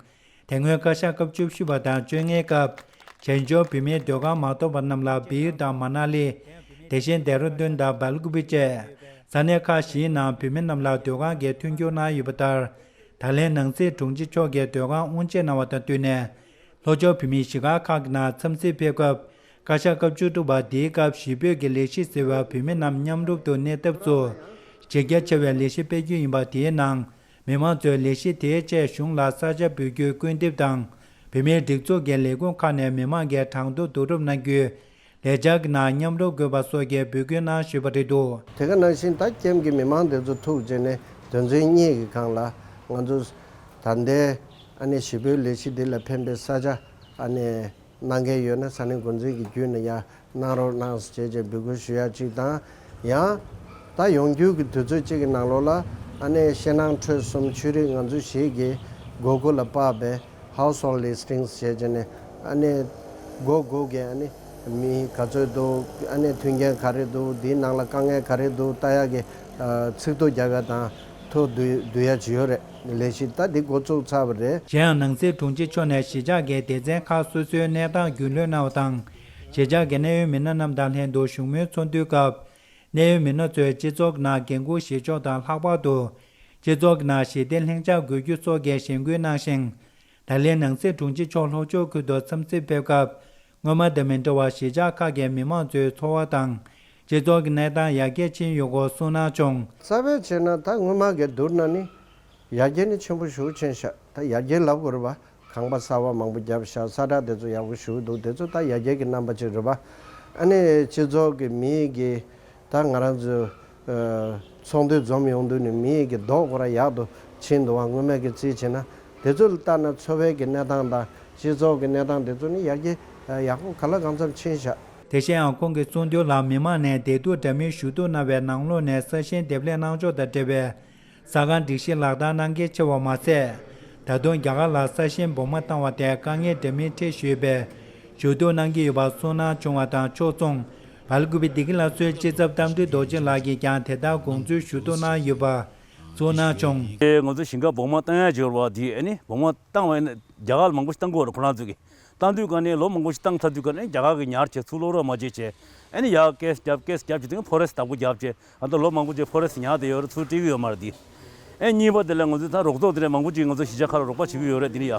དེ་སྔོན་བཀའ་ཤག་སྐབས་བཅུ་བཞི་པ་དང་བཅོ་ལྔའི་སྐབས་བྱང་ཕྱོགས་བོད་མིའི་སྡོད་ཁང་མ་ཐོབ་པ་རྣམས་ལ་སྦིར་དང་མ་ན་ལི། དེ་བཞིན་ཌེ་ར་ལྡུན་དང་སྦལ་ཀུ་པེ་བཅས་ས་གནས་ཁག་བཞིའི་ནང་བོད་མི་རྣམས་ལ་སྡོད་ཁང་གི་མཐུན་འགྱུར་གནང་ཡོད་པ་ལྟར། ད་ལན་ནང་སྲིད་དྲུང་ཆེ་མཆོག་གིས་སྡོད་ཁང་དབུ་འབྱེད་གནང་བ་དང་བསྟུན་ནས། ལྷོ་ཕྱོགས་བོད་མིའི་གཞིས་ཀ་ཁག་གི་ནང་འཚམས་གཟིགས་ཕེབས་སྐབས། བཀའ་ཤག་སྐབས་བཅུ་དྲུག་པ་འདིའི་སྐབས་གཞིས་སྤོས་ཀྱི་ལས་གཞི་ཟེར་བ་བོད་མི་རྣམས་མཉམ་རུབ་ཏུ་གནས་ཐབས་སུ་གཞི་རྒྱ་ཆེ་བའི་ལས་གཞི་སྤེལ་རྒྱུ་ཡིན་པ། དེའི་ནང་མི་མང་ཚོས་ལས་གཞི་དེའི་ཆེད་གཞུང་ལ་ས་ཆ་འབུལ་རྒྱུའི་སྐུལ་འདེབས་དང་། བོད་མིའི་སྒྲིག་འཛུགས་ཀྱི་ལས་ཁུངས་ཁག་ནས་མི་མང་གི་གྲངས་ཐོ་བསྡུ་རུབ་གནང་རྒྱུའི་ལས་འཆར་གྱི་ནང་མཉམ་རུབ་དགོས་པ་སོགས་ཀྱི་འབོད་སྐུལ་གནང་ཞུས་པ་རེད་འདུག། དེ་ག་ནང་བཞིན་ད་ཁྱིམ་གྱི་མི་མང་དེ་ཚོ་ཐུག་བྱས་ནས་དོན་ཚན་གཉིས་ཀྱི་སྒང་ལ་ང་ཚོ་ད་ལྟའི་ཨ་ནི་གཞིས་སྤོའི་ལས་གཞི་འདི་ལ་ཕན་པའི་ས་ཆ་ཨ་ནི་གནང་མཁན་ཡོད་ན་ས་གནས་འགོ་འཛིན་གྱི་བརྒྱུད་ནས་ཡར་གནང་རོགས་གནང་ཞེས་བྱས་འབོད་སྐུལ་ཞུ་ཡ་གཅིག་དང་། ཡང་ད་ཡོང་རྒྱུ་གི་དུས་ཚོད་གཅིག་གི་ནང་ལོགས་ལ་ཨ་ནི་ཤིང་ནགས་ཁྲོད་གསུམ་ཆོས་རིག་ང་ཚོ་གཞིས་ཀྱི་སྒོ་དགུ་ལ་དཔག་པའི་Household Listings་ཞེས་བྱས་ནས་ཨ་ནི་སྒོ་དགུ་གི་ཨ་ནི་མི་ག་ཚོད་འདུག། ཨ་ནི་མཐུན་རྐྱེན་ག་རེ་འདུག། འདིའི་ནང་ལ་དཀའ་ངལ་ག་རེ་འདུག་ལྟ་ཡག་གི་ཨ་ཚིག་ཐོ་རྒྱག་ཡ་དང་ཐོ་བསྡུ་བསྡུ་ཡ་ཅིག་ཡོད་རེད། ལས་གཞི་ད་འདི་འགོ་བཙུགས་ཚར་བ་རེད། གཞན་ཡང་ནང་སྲིད་དྲུང་ཆེ་མཆོག་ནས་གཞིས་ཆགས་ཀྱི་སྡེ་ཚན་ཁག་སོ་སོའི་གནས་སྟངས་རྒྱུས་ལོན་གནང་བ་དང་། གཞིས་ཆགས་ཀྱི་གནད་ཡོད་མི་སྣ་རྣམས་དང་ལྷན་དུ་བཞུགས་མོལ་ཚོགས་འདུའི་སྐབས། གནད་ཡོད་མི་སྣ་ཚོས་སྤྱི་ཚོགས་ནང་འགན་འཁུར་བཞེས་ཕྱོགས་དང་། ལྷག་པར་དུ་སྤྱི་ཚོགས་ནང་ཞི་བདེ་ལྷིང་འཇགས་དགོས་རྒྱུ་སོགས་ཀྱི་གཞེན་སྐུལ་གནང་ཞིང་། ད་ལན་ནང་སྲིད་དྲུང་ཆེ་མཆོག་ལྷོ་ཕྱོགས་ཁུལ་དུ་འཚམས་གཟིགས་ཕེབས་སྐབས། སྔོན་མ་དང་མི་འདྲ་བར་གཞིས་ཆགས་ཁག་གི་མི་མང་ཚོའི་འཚོ་བ་དང་། སྤྱི་ཚོགས་ཀྱི་གནས་སྟངས་ཡར་རྒྱས་ཕྱིན་ཡོད་སྐོར་གསུངས་གནང་བྱུང་། རྩ་བའི་ཆ་ནས་ད་སྔོན་མ་གི་བསྡུར་ན་ནི་ཡར་རྒྱས་ནི་ཆེན་པོ་ཞེ་པོ་ཕྱིན་ཤག། ད་ཡར་རྒྱས་ལབ་དགོས་རེད་པ། ཁང་པ་གསར་པ་མང་པོ་བརྒྱབ་ཤག། ས་ཁྲ་དེ་ཚོ་ཡག་པོ་ཞེ་པོ་འདུག། དེ་ཚོ་ད་ཡར་རྒྱས་ཀྱི་རྣམ་པ་ཅིག་རེད་པ། ཨ་ནི་སྤྱི་ཚོགས་ཀྱི་མི་གི་ད་ང་རང་ཚོ་ཚོགས་འདུ་འཛོམས་ཡོང་དུས་ནི་མི་ཡི་གི་རྡོག་ཁོ་ར་ཡག་ཏུ་ཕྱིན་འདུག་བ། སྔོན་མའི་གི་རྩིས་བྱས་ན། དེ་ཚོ་ལ་ལྟ་ན་འཚོ་བའི་གི་གནས་སྟངས་དང་སྤྱི་ཚོགས་ཀྱི་གནས་སྟངས་དེ་ཚོ་ནི་ཡར་རྒྱས་ཡག་པོ་ག་ལ་གང་འཚམ་ཕྱིན་ཤག། དེ་བཞིན་ཡང་ཁོང་གིས་གསུངས་དོན་ལ། མི་མང་ནས་བདེ་སྡུག་འདྲ་མིན་ཞུ་གཏུག་གནང་བའི་ནང་ལོགས་ནས་ས་ཞིང་འདེབས་ལས་གནང་ཕྱོགས་དང་འབྲེལ་བའི་ས་ཁང་སྒྲིག་གཞི་ལག་བསྟར་གནང་གལ་ཆེ་བ་མ་ཟད། ད་དུང་རྒྱ་གར་ལ་ས་ཞིང་སྦོང་མ་བཏང་བ་དེ་དཀའ་ངལ་འདྲ་མིན་འཕྲད་བཞིན་ཡོད་པས་ཞུ་གཏུག་གནང་གི་ཡོད་པ་གསུངས་གནང་བྱུང་བ་དང་། ཕྱོགས་མཚུངས་སྦེལ་ཀུ་པེ་བདེ་སྐྱིད་སླར་གསོའི་སྤྱི་ཚབ་རྟ་མགྲིན་རྡོ་རྗེ་ལགས་ཀྱིས་ཀྱང་དེ་ལྟར་དགོངས་ཚུལ་ཞུ་གཏུག་གནང་ཡོད་པ་གསུངས་གནང་བྱུང་། ཨེ་ང་ཚོ་ཞིང་ཁ་སྦོང་མ་བཏང་ཡ་བྱོས་པ་དེ་ཨ་ནི་སྦོང་མ་བཏང་བ་ཡིན་ན་རྒྱ་གར་ལ་མང་པོ་ཞིག་བཏང་གི་ཡོད་རེད། ཁོ་རང་ཚོས་ཀྱི་བཏང་དུས་ཀ་ནས་ལོ་མང་པོ་ཞིག་བཏང་ཚར་དུས་ཀ་ནས་རྒྱ་གར་གྱི་ཉར་བྱས་ཚུར་སློག་རོགས་མ་བྱེད་བྱས། ཨ་ནི་ཡར་ཀེས་རྒྱབ་ཀེས་རྒྱབ་བྱས་དུས་ཕོ་རེ་སི་བདག་པོ་རྒྱབ་བྱས། ཨ་ད་ལོ་མང་པོ་ཅིག་ཕོ་རེ་སི་ཉར་བསྡད་ཡོད་རེད། ཚུར་སྤྲད་ཀྱི་ཡོད་མ་རེད་དེ། ཨེ་གཉིས་པ་དེ་ལ་ང་ཚོས་ད་རོགས་ཚོགས་དེ་འདྲ་མང་པོ་ཅིག་ང་ཚོ་གཞིས་ཆགས་ཁག་ལ་རོགས་པ་བྱེད་ཀྱི་ཡོད་རེད། དེ་ནི་ཡ་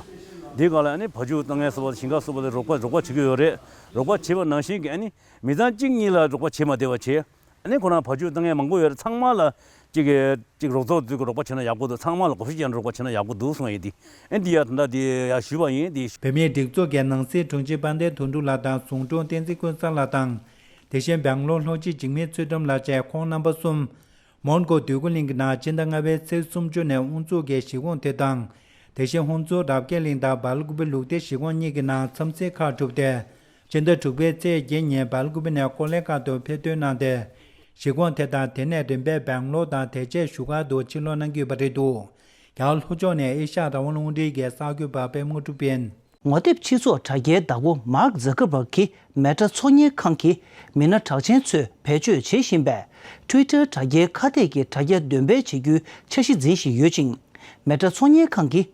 དེའི་སྒང་ལ་ཨ་ནི་བ་ཕྱུགས་བཏང་མཁན་སོགས་པ་ཞིང་ཁ་སོགས་པ་ལ་རོགས་པ་རོགས་པ་བྱེད་ཀྱི་ཡོད་རེད། རོགས་པ་བྱེད་པ་ནང་བཞིན་གྱི་ཨ་ནི་མི་ཚང་གཅིག་གཉིས་ལ་རོགས་པ་བྱེད་མ་བསྡད་པ་བྱས། ཨ་ནི་ཁོ་རང་བ་ཕྱུགས་བཏང་མཁན་མང་པོ་ཡོད་རེད། ཚང་མ་ལ་གཅིག་གི་གཅིག་རོགས་ཚོགས་ཚོས་ཀྱི་རོགས་པ་བྱས་ན་ཡག་པོ་འདུག། ཚང་མ་ལ་གོ་ཤེས་ཅན་རོགས་པ་བྱས་ན་ཡག་པོ་འདུག་གསུངས་ཡོད་དེ། ཨ་ནི་འདི་ཡ་ད་ལྟ་འདི་ཡ་ཞུས་པ་ཡིན་དེ། བོད་མིའི་སྒྲིག་འཛུགས་ཀྱི་ནང་སྲིད་དྲུང་ཆེ་དཔལ་ལྡན་དོན་གྲུབ་ལགས་དང་ཟུང་དྲུང་བསྟན་འཛིན་ཀུན་བཟང་ལགས་དང་། དེ་བཞིན་སྦེང་ལོར་ལྷོ་སྤྱི་འཇིགས་མེད་ཚུལ་ཁྲིམས་ལགས་བཅས་ཁོང་རྣམ་པ་གསུམ། མོན་གྷོ་འདོད་རྒུ་གླིང་གི་ནང་སྤྱི་ཟླ་ལྔ་པའི་ཚེས་སུམ་ཅུ་ནས་དབུ་འཛུགས་ཀྱིས་གཞིས་ཁོངས་དེ་དང་། དེ་བཞིན་ཧུན་སུར་རབ་རྒྱས་གླིང་དང་སྦེལ་ཀུ་པེ་ལུག་སྡེ་གཞིས་ཁོངས་གཉིས་ཀྱི་ནང་འཚམས་གཟིགས་ཁག་གྲུབ་སྟེ། སྤྱི་ཟླ་དྲུག་པའི་ཚེས་བརྒྱད་ཉིན་སྦེལ་ཀུ་པེ་ནས་ཀོ་ལེ་གྷལ་དུ་ཕེབས་ཐོན་གནང་སྟེ། གཞིས་ཁོངས་དེ་དང་དེ་ནས་རིམ་པས་སྦེང་ལོར་དང་དེ་རྗེས་བཞུགས་སྒར་དུ་ཕྱིར་ལོག་གནང་གི་ཡོད་པ་རེད་འདུག། རྒྱ་གར་ལྷོ་ཕྱོགས་ནས་ཨེ་ཤ་ཡ་རང་དབང་རླུང་འཕྲིན་གྱི་གསར་འགོད་པ་པད་མ་དངོས་གྲུབ་ཡིན། ངོ་དེབ་སྤྱི་ཚོགས་དྲ་རྒྱའི་བདག་པོ་Mark Zuckerberg གིས་Meta ཚོང་གཉེར་ཁང་གིས་མི་སྣ་གྲགས་ཅན་ཚོས་བེད་སྤྱོད་བྱེད་བཞིན་པའི་Twitter དྲ་རྒྱའི་ཁ་གཏད་ཀྱི་དྲ་རྒྱ་འདོན་སྤེལ་བྱེད་རྒྱུའི་འཆར་གཞི་འཛིན་བཞིན་ཡོད་ཅིང་། Meta ཚོང་གཉེར་ཁང་གིས་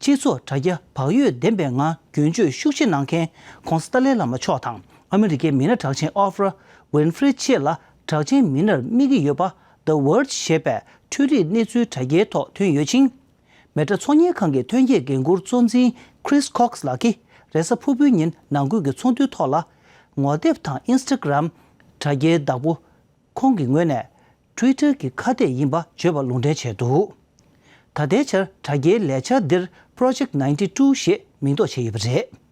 སྤྱི་ཚོགས་དྲ་རྒྱ་བག་ཡོད་ལྡན་པའི་ངང་རྒྱུན་སྤྱོད་ཤུགས་ཆེ་གནང་མཁན་༧གོང་ས་ཏཱ་ལའི་བླ་མ་མཆོག་དང་ཨ་མི་རི་ཀའི་མི་སྣ་གྲགས་ཅན་Oprah Winfrey བཅས་ལ་གྲགས་ཅན་མི་སྣར་དམིགས་ཀྱི་ཡོད་པ་The Verge ཞེས་པའི་འཕྲུལ་རིག་གནས་ཚུལ་དྲ་རྒྱའི་ཐོག་ཐོན་ཡོད་ཅིང་། Meta ཚོང་གཉེར་ཁང་གི་ཐོན་སྐྱེད་འགན་འཁུར་གཙོ་འཛིན་Chris Cox ལགས་ཀྱིས་རེས་གཟའ་ཕུར་བུའི་ཉིན་ནང་ཁུལ་གྱི་ཚོགས་འདུའི་ཐོག་ལ། ངོ་དེབ་དང་Instagram དྲ་རྒྱའི་བདག་པོ་ཁོང་གི་ངོས་ནས་Twitter གྱི་ཁ་གཏད་ཡིན་པ་བརྗོད་པ་ལུང་འདྲེན་བྱས་འདུག་ད་ལྟའི་ཆར་དྲ་རྒྱའི་ལས་འཆར་འདིར་Project ninety two ཞེས་མིང་འདོགས་བྱས་ཡོད་པ་རེད།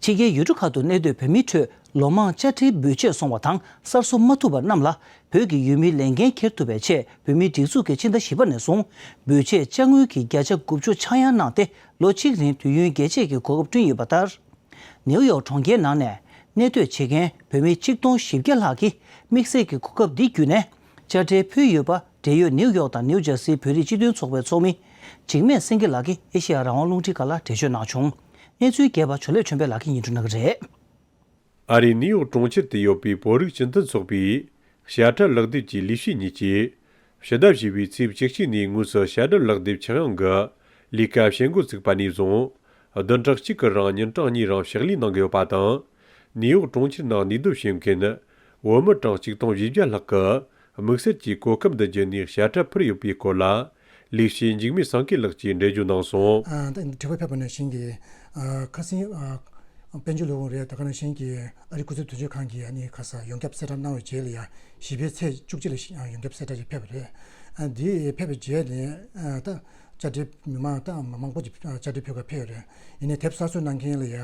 ཕྱི་རྒྱལ་ཡུལ་གྲུ་ཁག་ཏུ་གནས་སྡོད་བོད་མིའི་ཁྲོད་ལོ་མང་དཔྱ་ཁྲལ་འབུལ་ཆད་སོང་བ་དང་གསར་བཟོ་མ་ཐུབ་པ་རྣམས་ལ་བོད་ཀྱི་ཡུལ་མིའི་ལས་འགན་འཁྱེར་ཐུབ་པའི་ཆེད་བོད་མིའི་སྒྲིག་འཛུགས་ཀྱིས་ཕྱི་ཟླ་བཞི་པ་ནས་བཟུང་འབུལ་ཆད་དཔྱ་དངུལ་གྱི་བརྒྱ་ཆ་དགུ་བཅུ་ཆག་ཡང་གནང་སྟེ་ལོ་གཅིག་རིང་དུས་ཡུན་རྒྱས་བཅད་ཀྱི་གོ་སྐབས་བསྐྲུན་ཡོད་པ་ལྟར། ནེའུ་ཡོག་གྲོང་ཁྱེར་ནང་ནས་གནས་སྡོད་བྱེད་མཁན་བོད་མི་ཆིག་སྟོང་བཞི་བརྒྱ་ལྷག་གིས་དམིགས་བསལ་གྱི་གོ་སྐབས་འདི་བརྒྱུད་ནས་དཔྱ་ཁྲལ་ཕུལ་ཡོད་པ་འབྲེལ་ཡོད་ནེའུ་ཡོག་དང་ནེའུ་ཇར་སིའི་བོད་རིགས་སྤྱི་མཐུན་ཚོགས་པའི་ཚོགས་མི་འཇིགས་མེད་སེང་གེ་ལགས་ཀྱིས་ཨེ་ཤེ་ཡ་རང་དབང་རླུང་འཕྲིན་ཁང་ལ་འགྲེལ་བརྗོད་གནང་བྱུང་། གནས་ཚུལ་རྒྱས་པ་ཇོ་ལེགས་ཆོས་འཕེལ་ལགས་ཀྱིས་སྙན་སྒྲོན་གནང་གི་རེད། ཨ་རིའི་ནིའུ་ཡོག་གྲོང་ཁྱེར་དུ་ཡོད་པའི་བོད་རིགས་སྤྱི་མཐུན་ཚོགས་པས་དཔྱ་ཁྲལ་ལག་དེབ་ཀྱི་ལས་བྱེད་གཉིས་ཀྱིས་ཕྱི་ཟླ་བཞི་པའི་ཚེས་བཅུ་གཅིག་ནས་དངོས་སུ་དཔྱ་ཁྲལ་ལག་དེབ་ཆག་ཡང་གི་ལས་ཀ་བྱེད་འགོ་བཙུགས་པ་ནས་བཟུང་བདུན་ཕྲག་གཅིག་གི་རིང་ཉིན་གྲངས་གཉིས་རིང་ཕྱག་ལས་གནང་གི་ཡོད་པ་དང་། ནིའུ་ཡོག་གྲོང་ཁྱེར་ནང་གནས་སྡོད་བྱེད་མཁན་བོད་མི་གྲངས་གཅིག་སྟོང་བཞི་བརྒྱ་ལྷག་གིས་དམིགས་བསལ་གྱི་གོ་སྐབས་འདི་བརྒྱུད་ནས་དཔྱ་ཁྲལ་ཕུལ་ཡོད་པའི་སྐོར་ལ། ལས་བྱེད་འཇིགས་མེད་སེང་གེ་ལགས་ཀྱིས་འགྲེལ་བརྗོད་གནང་སོང་། ཨ། ད་དྲི་བ་ཕེབས་པ་ནང་བཞིན་གྱི། ཨ། ཁ་སང་། ཨ། དཔལ་འབྱོར་ལས་ཁུངས་རེད། ད་ག་ནང་བཞིན་གྱི་ཨ་རི་སྐུ་ཚབ་དོན་གཅོད་ཁང་གིས་ཨ་ནི་ཁ་ས་ཡོངས་ཁྱབ་གསལ་བསྒྲགས་གནང་བའི་རྗེས་ལ་ཡ་བཞི་པའི་ཚེས་བཅུ་གཅིག་ལ་ཡོངས་ཁྱབ་གསལ་བསྒྲགས་ཅིག་ཕེབས་པ་རེད། ཨ། འདི་ཕེབས་པའི་རྗེས་ནས། ཨ། ད་དཔྱ་ཁྲལ་མི་མང་ད་མང་པོ་ཅིག་དཔྱ་ཁྲལ་ཕུལ་ག་ཕེབས་ཡོད་རེད། ཡིན་ནའི་དེབ་གསར་བཟོ་གནང་མཁན་ལ་ཡ་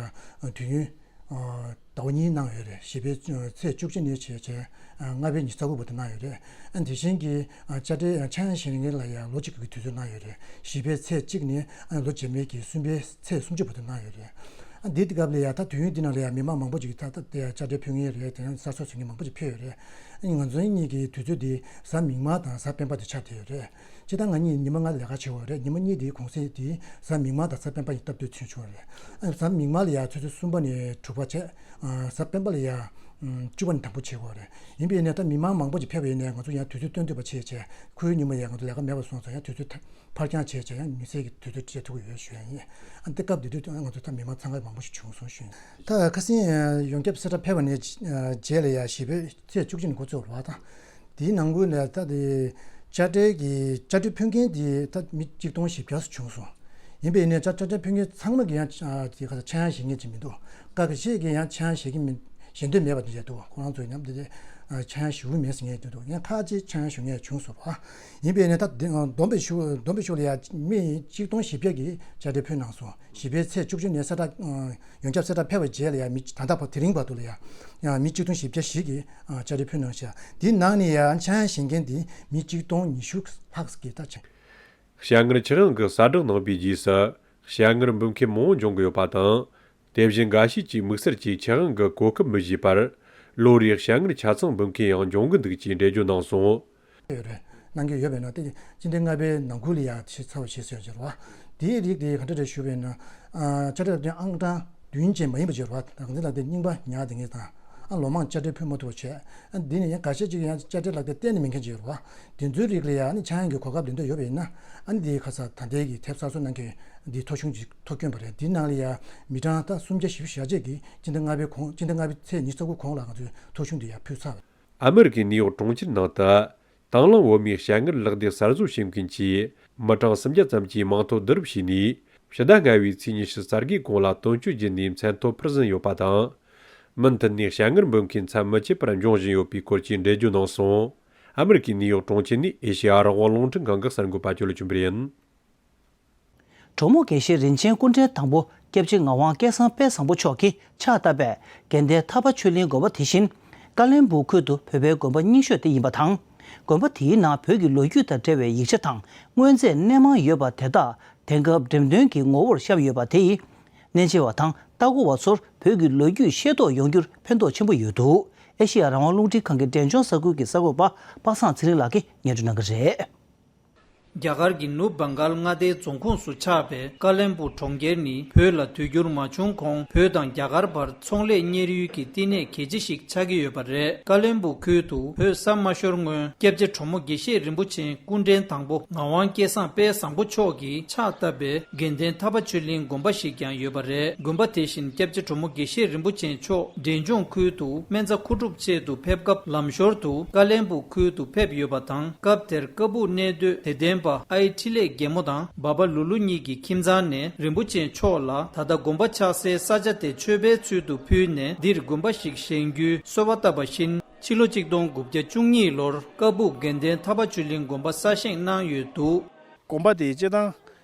དུས་ཡུན། ཨ། ཟླ་བ་གཉིས་གནང་ཡོད་རེད། བཞི་པའི་ཚེས་བཅུ་གཅིག་ནས་བྱས་བྱས་ལྔ་པའི་ཉི་ཤུ་རྩ་དགུ་བར་དུ་གནང་ཡོད་རེད། ཨ། དེ་བཞིན་གྱི་ཨ་དཔྱ་ཁྲལ་ཆག་ཡང་བཞེས་མཁན་ལ་ཡང་ལོ་གཅིག་གི་དུས་ཚོད་གནང་ཡོད་རེད། བཞི་པའི་ཚེས་གཅིག་ནས་ཨ་ལོ་རྗེས་མའི་གི་གསུམ་པའི་ཚེས་སུམ་ཅུ་བར་དུ་གནང་ཡོད་རེད། ཨ། འདི་དེ་སྐབས་ལ་ཡང་ད་དུས་ཡུན་འདི་ནང་ལ་ཡང་མི་མང་མང་པོ་ཅིག་ད་ད་དེ་ཡང་དཔྱ་ཁྲལ་ཕུལ་མཁན་རེད། དེ་ཡང་གསར་བཟོ་བཟོ་མཁན་མང་པོ་ཅིག་ཕེབས་ཡོད་རེད། ཨ་ནི་ང་ཚོ་གཉིས་ཀྱི་དུས་ཚོད་འདི་གཟའ་མིག་དམར་དང་གཟའ་སྤེན་པ་དེ་ཆགས་བསྡད་ཡོད་རེད། སྤྱིར་བཏང་ང་གཉིས་ཉི་མ་ལྔ་ལས་ཀ་བྱེད་དགོས་རེད། ཉི་མ་གཉིས་དེའི་གུང་སེང་དེ་གཟའ་མིག་དམར་དང་གཟའ་སྤེན་པ་ཡིན་སྟབས་བསྟུན་ཚུན་བྱུང་བ་རེད། ཨ། གཟའ་མིག་དམར་ལ་ཡང་ཆུ་ཚོད་གསུམ་པ་ནས་དྲུག་པ་བྱས། ཨ། གཟའ་སྤེན་པ་ལ་ཡང་བཅུ་པ་ནས་དང་པོ་བྱེད་དགོས་རེད། ཡིན་པས་ནས་ད་མི་མང་མང་པོ་ཅིག་ཕེབས་པ་ཡིན་ནའི་ང་ཚོ་ཡང་དུས་ཚོད་སྟོན་ཐུབ་པ་བྱས་བྱས་ཁོའི་ཉི་མ་ཡང་ང་ཚོ་ལས་ཀ་མེད་པ་སོང་ཙང་ཡང་དུས་ཚོད་ཕར་འགྱངས་བྱས་བྱས་ཡང་དམིགས་བསལ་གྱི་དུས་ཚོད་སྤྲད་ཐུབ་ཀྱི་ཡོད་ཞུ་ཡ་ཡིན། ཨ། འདི་སྐབས་འདི་དུས་ང་ཚོ་ད་མི་མང་འཚང་ཁ་མང་པོ་ཞིག་བྱུང་སོང་ཞུ་ཡིན། ད་ཁ་སང་ཡོངས་ཁྱབ་གསལ་བསྒྲགས་ཕེབས་པ་ནས་རྗེས་ལ་ཡང་བཞི་པའི་ཚེས་བཅུ་གཅིག་ནས་འགོ་བཙུགས་རེད་བ། ད་དེའི་ནང་ཁུལ་ནས་ད་དེ་དཔྱ་ཁྲལ་གྱི་དཔྱ་ཁྲལ་ཕུལ་མཁན་དེ་ད་མི་གཅིག་སྟོང་བཞི་བརྒྱ་བྱུང་སོང་། ཡིན་པས་ནས་དཔྱ་དཔྱ་ཁྲལ་ཕུལ་མཁན་ཚང་མ་གི་ཡང་ཨ་དེ་ག་ཆག་ཡང་བཞེས་མཁན་ཅིག་མི་འདུག་ཁ་ཤས་ཀྱིས་ཡང་ཆག་ཡང་བཞེས་ཀྱི་མི་བཞེས་འདོད་མེད་པ་དེ་འདྲ་འདུག་ཁོ་རང་ཚོ་མཉམ་དུ་དེ་ཨ་ཆག་ཡང་ཞུ་གི་མེད་ཟེར་མཁན་དེ་འདུག་ཡང་ཁ་ཅིག་ཆག་ཡང་ཞུ་མཁན་བྱུང་སོང་བ། ཡིན་པས་ནས་ད་དེ་ཨ་བསྡོམས་པའི་ཤུགས་བསྡོམས་པའི་ཤུགས་ལ་ཡང་མི་གཅིག་སྟོང་བཞི་བརྒྱ་གིས་དཔྱ་ཁྲལ་ཕུལ་གནང་སོང་། བཞི་པའི་ཚེས་བཅུ་གཅིག་ནས་གསལ་བསྒྲགས་ཨ་ཡོངས་ཁྱབ་གསལ་བསྒྲགས་ཕེབས་པའི་རྗེས་ལ་ཡང་མི་ད་ལྟ་བར་དེ་རིང་བར་དུ་ལ་ཡང་ཡང་མི་གཅིག་སྟོང་བཞི་བརྒྱ་ཞིག་གིས་ཨ་དཔྱ་ཁྲལ་ཕུལ་གནང་ཤག་དེའི་ནང་ནས་ཡང་ཆག་ཡང་བཞེས་མཁན་དེ་མི་གཅིག་སྟོང་ཉི་ཤུ་ལྷག་ཙམ་གྱིས་ད་ཆག་དཔྱ་ངར་ཆག་ཡང་གི་གསལ་བསྒྲགས་གནང་པའི་རྗེས་སུ་དཔྱ་ངར་འབུལ་མཁན་མང་བོ་འབྱུང་གི་ཡོད་པ་དང་། དེ་བཞིན་འགའ་ཤས་ཀྱིས་དམིགས་བསལ་གྱི་ཆག་ཡང་གི་གོ་སྐབས་མི་བཞེས་པར་ལོ་རེའི་དཔྱ་ངར་ཆ་ཚང་འབུལ་མཁན་ཡང་འབྱུང་གི་འདུག་ཅེས་འགྲེལ་བརྗོད་གནང་སོང་། ཡོད་རེད། གནང་གི་ཡོད་པས་ན་དེ་སྤྱི་ཟླ་ལྔ་པའི་ནང་ཁུལ་ལ་ཡང་ཕྱིར་ཚར་བ་བྱས་ཟེར་གྱི་རེད་བ། དེའི་རིགས་དེ་ག་འདྲ་རེད་ཞུ་བས་ན། ཨ་དཔྱ་ཁྲལ་དེ་ཨང་གྲངས་བདུན་ཅན་མ་ཡིན་པ་ཅིག་རེད་བ། ད་གང་ཚེ་ལགས་དེ་རྙིང་པ་ཉར་བསྡད་མཁན་དང་། ཨ་ལོ་མང་དཔྱ་ཁྲལ་ཕུལ་མ་ཐུབ་པ་བྱས། ཨ་འདི་ནི་ཡང་འགའ་ཤས་ཅིག་ཡང་དཔྱ་ཁྲལ་ལག་དེབ་གཏན་ནས་མེད་མཁན་ཅིག་ཡོད་རེད་བ། དེ་ཚོའི་རིགས་ལ་ཡང་ཨ་ནི་ཆག་ཡང་གི་གོ་སྐབས་འདི་འདྲ་ཡོད་པ་ཡིན་ན། ཨ་ནི་འདི་ཁ་ས་ད་ལྟའི་གི་དེབ་གསར་བཟོ་གནང་མཁན་འདི་ཐོ་གཞུང་ཅིག་ཐོ་བསྐྱོན་པ་རེད། འདི་ནང་ལ་ཡང་མི་གྲངས་ད་སུམ་བརྒྱ་བཞི་བཅུ་ཞེ་བརྒྱད་ཀྱིས་སྤྱི་ཟླ་ལྔ་པའི་གོང་སྤྱི་ཟླ་ལྔ་པའི་ཚེས་ཉི་ཤུ་རྩ་དགུ་གོང་ལ་ང་ཚོས་ཐོ་གཞུང་འདི་ཡང་ཕུལ་ཚར་བ་རེད། ཨ་མི་རི་ཀའི་ནིའུ་ཡོག་གྲོང་ཁྱེར་ནང་དུ་དང་བླངས་བོད་མིའི་དཔྱ་ངར་ལག་དེབ་གསར་བཟོ་བྱེད་མཁན་གྱི་མི་གྲངས་སུམ་བརྒྱ་ཙམ་གྱིས་མིང་ཐོ་བསྡུ་རུབ་བྱས་ནས་ཕྱི་ཟླ་ལྔ་པའི་ཚེས་ཉི་ཤུ་རྩ་དགུའི་གོང་ལ་དོན་གཅོད་བརྒྱུད་ནས་མཚན་ཐོ་ཕུལ་ཟིན་ཡོད་པ་དང་། མུ་མཐུད་ནས་དཔྱ་ངར་འབུལ་མཁན་ཚད་མི་ཆད་པར་འབྱུང་བཞིན་ཡོད་པའི་སྐོར་གྱི་འགྲེལ་བརྗོད་གནང་སོང་། ཨ་མི་རི་ཀའི་ནིའུ་ཡོག་གྲོང་ཁྱེར་ནས་ཨེ་ཤེ་ཡ་རང་དབང་རླུང་འཕྲིན་ཁང་གི་གསར་འགོད་པ་ཇོ་ལོ་ཆོས་འཕེལ་ཡིན། གྲོགས་མོ་དགེ་བཤེས་རིན་ཆེན་སྐུ་ཕྲེང་དང་པོ་སྐྱབས་རྗེ་ངག་དབང་སྐལ་བཟང་དཔལ་བཟང་པོ་མཆོག་གིས་ཕྱག་བཏབ་པའི་དགེ་ལྡན་ཐར་པ་ཆོས་གླིང་དགོན་པ་དེ་བཞིན་ཀ་བློན་སྦུག་ཁུལ་དུ་བོད་པའི་དགོན་པ་རྙིང་ཤོས་དེ་ཡིན་པ་དང་། དགོན་པ་དེའི་ནང་བོད་ཀྱི་ལོ་རྒྱུས་དང་འབྲེལ་བའི་ཡིག་ཆ་དང་དངོས་རྫས་སྣེ་མང་ཡོད་པ་དེ་དག་དེང་སྐབས་འགྲེམས་སྟོན་གྱི་ངོ་བོར་བཤམས་ཡོད་པ་དེ་ཡིས། གནས་མཇལ་བ་དང་ལྟ་སྐོར་བ་ཚོར་བོད་ཀྱི་ལོ་རྒྱུས་ཤེས་རྟོགས་ཡོང་རྒྱུར་ཕན་ཐོགས་ཆེན་པོ་ཡོད་འདུག་ཨེ་ཤེ་ཡ་རང་དབང་རླུང་འཕྲིན་ཁང་གི་འབྲས་ལྗོངས་ས་ཁུལ་གྱི་གསར་འགོད་པ་པ་སངས་ཚེ་རིང་ལགས་ཀྱིས་སྙན་སྒྲོན་གནང་གི་རེད། རྒྱ་གར་གྱི་ནུབ་བྷང་གཱལ་མངའ་སྡེའི་རྫོང་ཁོངས་སུ་ཆགས་པའི་ཀ་ལོན་སྦུག་གྲོང་ཁྱེར་ནི་བོད་ལ་དུས་འགྱུར་མ་བྱུང་གོང་བོད་དང་རྒྱ་གར་བར་ཚོང་ལས་གཉེར་ཡུལ་གྱི་བསྟི་གནས་གལ་ཆེ་ཞིག་ཆགས་ཀྱི་ཡོད་པ་རེད། ཀ་ལོན་སྦུག་ཁུལ་དུ་བོད་ས་མ་ཤོར་སྔོན་སྐྱབས་རྗེ་གྲོགས་མོ་དགེ་བཤེས་རིན་པོ་ཆེའི་སྐུ་ཕྲེང་དང་པོ་ངག་དབང་སྐལ་བཟང་དཔལ་བཟང་པོ་མཆོག་གིས་ཕྱག་བཏབ་པའི་དགེ་ལྡན་ཐར་པ་ཆོས་གླིང་དགོན་པ་ཞིག་ཀྱང་ཡོད་པ་རེད། དགོན་པ་དེ་བཞིན་སྐྱབས་རྗེ་གྲོགས་མོ་དགེ་བཤེས་རིན་པོ་ཆེ་མཆོག་འབྲས་ལྗོངས་ཁུལ་དུ་སྨན་རྩྭ་མཁོ་སྒྲུབ་ཆེད་དུ་ཕེབས་སྐབས་ལམ་ཞོར་དུ་ཀ་ལོན་སྦུག་ཁུལ་དུ་ཕེབས་ཡོད་པ་དང་། སྐབས་དེར་ཀ་སྦུག་གནས་སྡོད་དད་ལྡན་པ་ཨའི་འཕྲིན་ལས་རྒྱལ་མོ་དང་བ་བ་ལུ་ལུ་གཉིས་ཀྱི་ཁྱིམ་ཚང་ནས་རིན་པོ་ཆེ་མཆོག་ལ་ད་ལྟ་དགོན་པ་ཆགས་སའི་ས་ཆ་དེ་མཆོད་པའི་ཚུལ་དུ་ཕུལ་ནས་འདིར་དགོན་པ་ཞིག་བཞེངས་རྒྱུའི་གསོལ་བ་བཏབ་པ་བཞིན། ཕྱི་ལོ་ཆིག་སྟོང་དགུ་བརྒྱ་བཅུ་གཉིས་ལོར་ཀ་སྦུག་དགེ་ལྡན་ཐར་པ་ཆོས་གླིང་དགོན་པ་གསར་བཞེངས་གནང་ཡོད་འདུག། དགོན་པ་དེ་སྤྱིར་བཏང་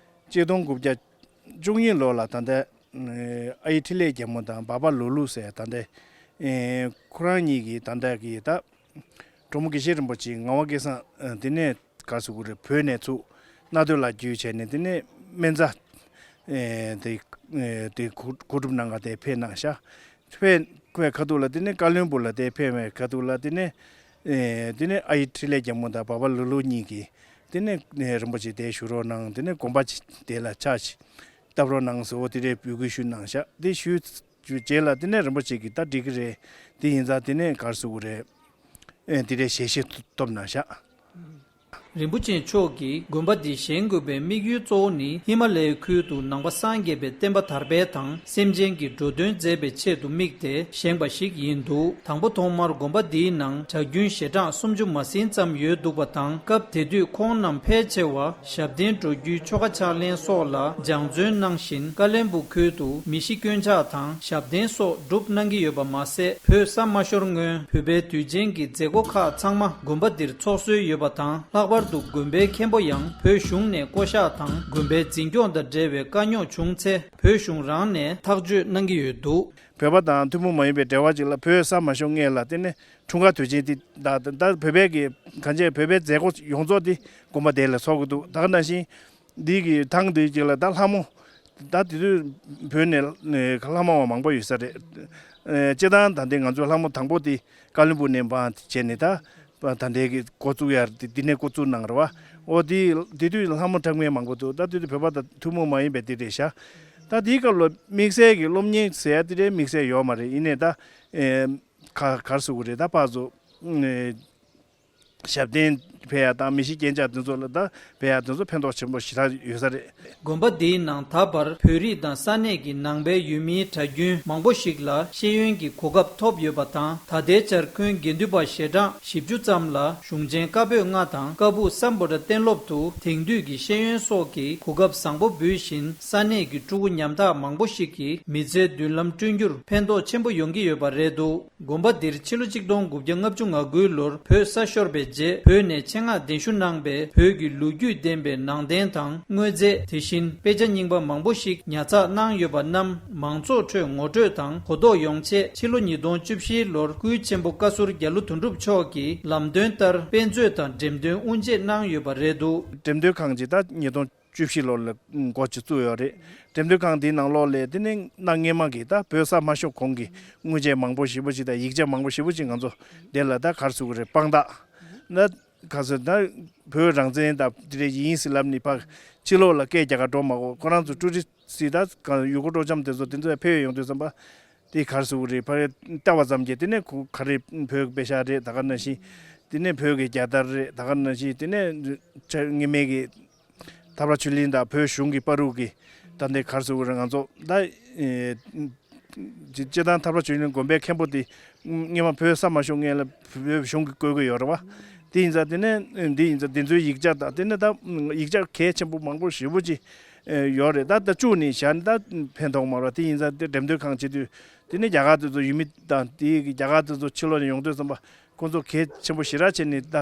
ཆིག་སྟོང་དགུ་བརྒྱ་བཅུ་གཉིས་ལོ་ལ་ད་ལྟ་ཨའི་འཕྲིན་ལས་རྒྱལ་མོ་དང་བ་བ་ལུ་ལུ་ཟེར་ད་ལྟ་ཁོ་རང་གཉིས་ཀྱིས་ད་ལྟ་གི་ད་གྲོགས་མོ་དགེ་བཤེས་རིན་པོ་ཆེ་ངག་དབང་སྐལ་བཟང་དེ་ནས་ག་རེ་ཟེར་དགོས་རེད། བོད་ནས་ཚུར་གནའ་སྟོད་ལ་བརྒྱུད་བྱས་ནས་དེ་ནས་སྨན་རྩྭ་དེ་དེ་མཁོ་སྒྲུབ་གནང་ག་དེ་ཕེབས་གནང་ཤག། ཕེབས་ཕེབས་ཁ་ཐུག་ལ་དེ་ནས་ཀ་ལོན་སྦུག་ལ་དེ་ཕེབས་པའི་ཁ་ཐུག་ལ་དེ་ནས་ཨེ་དེ་ནས་ཨའི་འཕྲིན་ལས་རྒྱལ་མོ་དང་བ་བ་ལུ་ལུ་གཉིས་ཀྱིས་དེ་ནས་ཨེ་རིན་པོ་ཆེ་དེ་བཞུགས་རོགས་གནང་། དེ་ནས་དགོན་པ་ཅིག་དེ་ལ་ཕྱག་ཅིག་བཏབ་རོགས་གནང་ཟེར་འོ་དེ་འདྲའི་འབོད་སྐུལ་ཞུས་གནང་ཤག། དེ་ཞུས་རྗེས་ལ་དེ་ནས་རིན་པོ་ཆེ་གིས་ད་འགྲིག་གི་རེད། དེ་ཡིན་ཙང་དེ་ནས་ག་རེ་ཟེར་དགོས་རེད། ཨེ་དེ་འདྲའི་ཞལ་བཞེས་ཐོབ་གནང་ཤག། རིན་པོ་ཆེ་མཆོག་གིས་དགོན་པ་འདི་བཞེངས་དགོས་པའི་དམིགས་ཡུལ་གཙོ་བོ་ནི་ཧི་མ་ལ་ཡའི་ཁུལ་དུ་ནང་པ་སངས་རྒྱས་པའི་བསྟན་པ་དར་སྤེལ་དང་སེམས་ཅན་གྱི་འགྲོ་དོན་མཛད་པའི་ཆེད་དུ་དམིགས་ཏེ་བཞེངས་པ་ཞིག་ཡིན་འདུག། དང་པོ་ཐོག་མར་དགོན་པ་འདིའི་ནང་གྲྭ་རྒྱུན་ཞལ་གྲངས་སུམ་ཅུ་མ་ཟིན་ཙམ་ཡོད་འདུག་པ་དང་། སྐབས་དེ་དུས་ཁོང་རྣམས་ཕལ་ཆེ་བ་ཞབས་བརྟན་འགྲོ་རྒྱུའི་ཆོ་ག་ཕྱག་ལེན་སོགས་ལ་སྦྱང་བརྩོན་གནང་བཞིན། ཀ་ལོན་སྦུག་ཁུལ་དུ་མི་ཤི་སྐྱོན་ཆག་དང་ཞབས་བརྟན་སོགས་སྒྲུབ་གནང་གི་ཡོད་པ་མ་ཟད། བོད་ས་མ་ཤོར་སྔོན་བོད་པའི་དུས་ཆེན་གྱི་མཛད་སྒོ་ཁག་ཚང་མ་དགོན་པ་འདིར་ཚོགས་སྲོལ་ཡོད་པ་དང་། ལྷག་པར་དུ་དགོན་པའི་མཁན་པོ་ཡང་བོད་གཞུང་ནས་བསྐོ་གཞག་དང་དགོན་པའི་འཛིན་སྐྱོང་དང་འབྲེལ་བའི་དཀའ་རྙོག་བྱུང་ཚེ་བོད་གཞུང་རང་ནས་ཐག་གཅོད་གནང་གི་ཡོད་འདུག། བོད་པ་དང་ཐུན་མོང་མ་ཡིན་པའི་འབྲེལ་བ་ཅིག་ལ་བོད་ས་མ་ཤོར་སྔོན་ལ་དེ་ནས་འཁྲུངས་སྐར་དུས་ཆེན་དེ་ད་ད་བོད་པའི་གི་གང་ཅི་བོད་པའི་མཛད་སྒོ་ཡོངས་རྫོགས་དེ་དགོན་པ་དེ་ལ་ཚོགས་ཀྱི་འདུག། ད་ག་ནང་བཞིན་འདི་གི་ཐང་འདི་ཅིག་ལ་ད་ལྷ་མོ་ད་དེ་དུས་བོད་ནས་ལྷ་མོ་བ་མང་པོ་ཡོད་ས་རེད། སྤྱིར་བཏང་ད་ལྟའི་ང་ཚོའི་ལྷ་མོ་དང་པོ་དེ་ཀ་ལོན་སྦུག་ནས་འབངས་བྱས་ནས་ད་ད་ལྟའི་གི་འགོ་བཙུགས་ཡ་དེ་འདི་ནས་འགོ་བཙུགས་གནང་རེད་བ། འོ་དེ་དེ་དུས་ལྷ་མོ་གྲགས་མཁན་མང་པོ་འདུག། ད་དེ་དུས་བོད་པ་དང་ཐུན་མོང་མ་ཡིན་པའི་དེ་རེད་ཤག། ད་དེའི་སྐབས་ལ་དམིགས་བསལ་གྱི་སློབ་གཉེར་ཟེར་ཡ་དེ་རེད་དམིགས་བསལ་ཡོད་མ་རེད། ཡིན་ནའི་ད་ཨེ་ག་ག་རེ་ཟེར་དགོས་རེད། ད་ཕར་ཚུར་ཨེ་ཞབས་བརྟན་ཕེབས་ཡ་དང་མི་ཤི་རྐྱེན་ཆག་དེ་ཚོ་ལ་ད་ཕེབས་ཡ་དེ་ཚོ་ཕན་ཐོགས་ཆེན་པོ་ཞེ་དྲག་ཡོད་ས་རེད། དགོན་པ་འདིའི་ནང་ད་བར་བོད་རིགས་དང་ས་གནས་ཀྱི་ནང་པའི་ཡུལ་མིའི་གྲྭ་རྒྱུན་མང་པོ་ཞིག་ལ་ཤེས་ཡོན་གྱི་གོ་སྐབས་ཐོབ་ཡོད་པ་དང་། ད་ལྟའི་ཆར་ཁོང་དགེ་འདུན་པ་ཞལ་གྲངས་བཞི་བཅུ་ཙམ་ལ་གཞུང་ཆེན་བཀའ་པོད་ལྔ་དང་ཀ་སྦུག་སམ་བྷོ་ཊ་གཏན་སློབ་ཏུ་དེང་དུས་ཀྱི་ཤེས་ཡོན་སོགས་ཀྱི་གོ་སྐབས་བཟང་པོ་འབུལ་བཞིན། ས་གནས་ཀྱི་ཕྲུ་གུ་ཉམ་ཐག་མང་པོ་ཞིག་གི་མི་ཚེའི་མདུན་ལམ་བསྐྲུན་རྒྱུར་ཕན་ཐོགས་ཆེན་པོ་ཡོང་གི་ཡོད་པ་རེད་འདུག། དགོན་པ་འདིར་ཕྱི་ལོ་ཆིག་སྟོང་དགུ་བརྒྱ་ལྔ་བཅུ་ང་དགུ་ལོར་བོད་ས་ཤོར་བའི་རྗེས་བོད་ནས་ཆེད་མངགས་གདན་ཞུ་གནང་པའི་བོད་ཀྱི་ལོ་རྒྱུས་ལྡན་པའི་ནང་རྟེན་དང་དངོས་རྫས། དེ་བཞིན་དཔེ་ཆ་རྙིང་པ་མང་པོ་ཞིག་ཉར་ཚགས་གནང་ཡོད་པ་རྣམས་མང་ཚོགས་ཁྲོད་ངོ་སྤྲོད་དང་གོ་རྟོགས་ཡོང་ཆེད་ཕྱི་ལོ་ཉིས་སྟོང་བཅུ་བཞི་ལོར་སྐུའི་ཆེན་པོ་བཀའ་ཟུར་རྒྱ་ལོ་དོན་གྲུབ་མཆོག་གིས་ལམ་སྟོན་ལྟར་དཔེ་མཛོད་དང་འགྲེམས་སྟོན་དབུ་འབྱེད་གནང་ཡོད་པ་རེད་འདུག། འགྲེམས་སྟོན་ཁང་ཅིག་ད་ཉིས་སྟོང་བཅུ་བཞི་ལོ་ལ་འགོ་ཅིག་བཙུགས་ཡོད་རེད། འགྲེམས་སྟོན་ཁང་དེའི་ནང་ལོགས་ལ་དེ་ནས་གནའ་སྔས་མ་གི་ད་བོད་ས་མ་ཤོར་གོང་གི་དངོས་ཆས་མང་པོ་ཞེ་པོ་ཅིག་དང་ཡིག་ཆ་མང་པོ་ཞེ་པོ་ཅིག་ང་ཚོ་དེ་ལ་ད་ག་རེ་ཟེར་དགོས་རེད། དཔང་རྟགས་ད་ག་ཚོད་ད་བོད་རང་བཙན་དང་དེ་འདྲ་ཡིན་ཟེར་ལབ་ནས་ཕར་ཕྱི་ལོགས་ལ་སྐད་རྒྱག་ག་འགྲོ་མ་དགོས། ཁོ་རང་ཚོ་ཀྲུའུ་རི་སི་ད་ག་ཡུལ་སྐོར་སྤྲོ་འཆམ་དེ་ཚོ་དེ་ཚོ་ཕེབས་ཡོང་དུས་ཙམ་པ་དེ་ག་རེ་ཟེར་དགོས་རེད། ཕར་ལྟ་བ་ཙམ་གྱིས་དེ་ནས་ཁོ་ག་རེ་བོད་ཀྱི་པེ་ཤག་རེད། ད་ག་ནང་བཞིན་དེ་ནས་བོད་ཀྱི་རྒྱལ་དར་རེད། ད་ག་ནང་བཞིན་དེ་ནས་ཆ་སྔས་མའི་གི་ཐར་པ་ཆོས་གླིང་དང་བོད་གཞུང་གི་བར་དུ་གི་ད་ལྟའི་ག་རེ་ཟེར་དགོས་རེད། ང་ཚོ་ད་ཨེ་སྤྱི་སྤྱི་བཏང་ཐར་པ་ཆོས་གླིང་དགོན་པའི་མཁན་པོ་དེ་སྔས་མ་བོད་ས་མ་ཤོར་སྔོན་ལ་བོད་གཞུང་གིས་བསྐོས་ཀྱི་ཡོད་རེད་བ། དེ་ཡིན་ཙང་དེ་ནས་འདི་ཡིན་ཙང་དེ་ཚོའི་ཡིག་ཆ་དང་དེ་ནས་ད་ཡིག་ཆ་གལ་ཆེན་པོ་མང་པོ་ཞེ་པོ་ཅིག་ཡོད་རེད། ད་ད་བཅུག་ནས་བཞག་ན་ད་ཕན་ཐོགས་མ་རེད། དེ་ཡིན་ཙང་དེ་འགྲེམས་སྟོན་ཁང་བྱེད་དུས་དེ་ནས་རྒྱ་གར་དེ་ཚོ་ཡུལ་མི་དང་དེ་རྒྱ་གར་དེ་ཚོ་ཕྱི་ལོགས་ནས་ཡོང་དུས་ཙམ་པ་ཁོང་ཚོ་གལ་ཆེན་པོ་ཞེ་དྲག་བྱས་ནས་ད་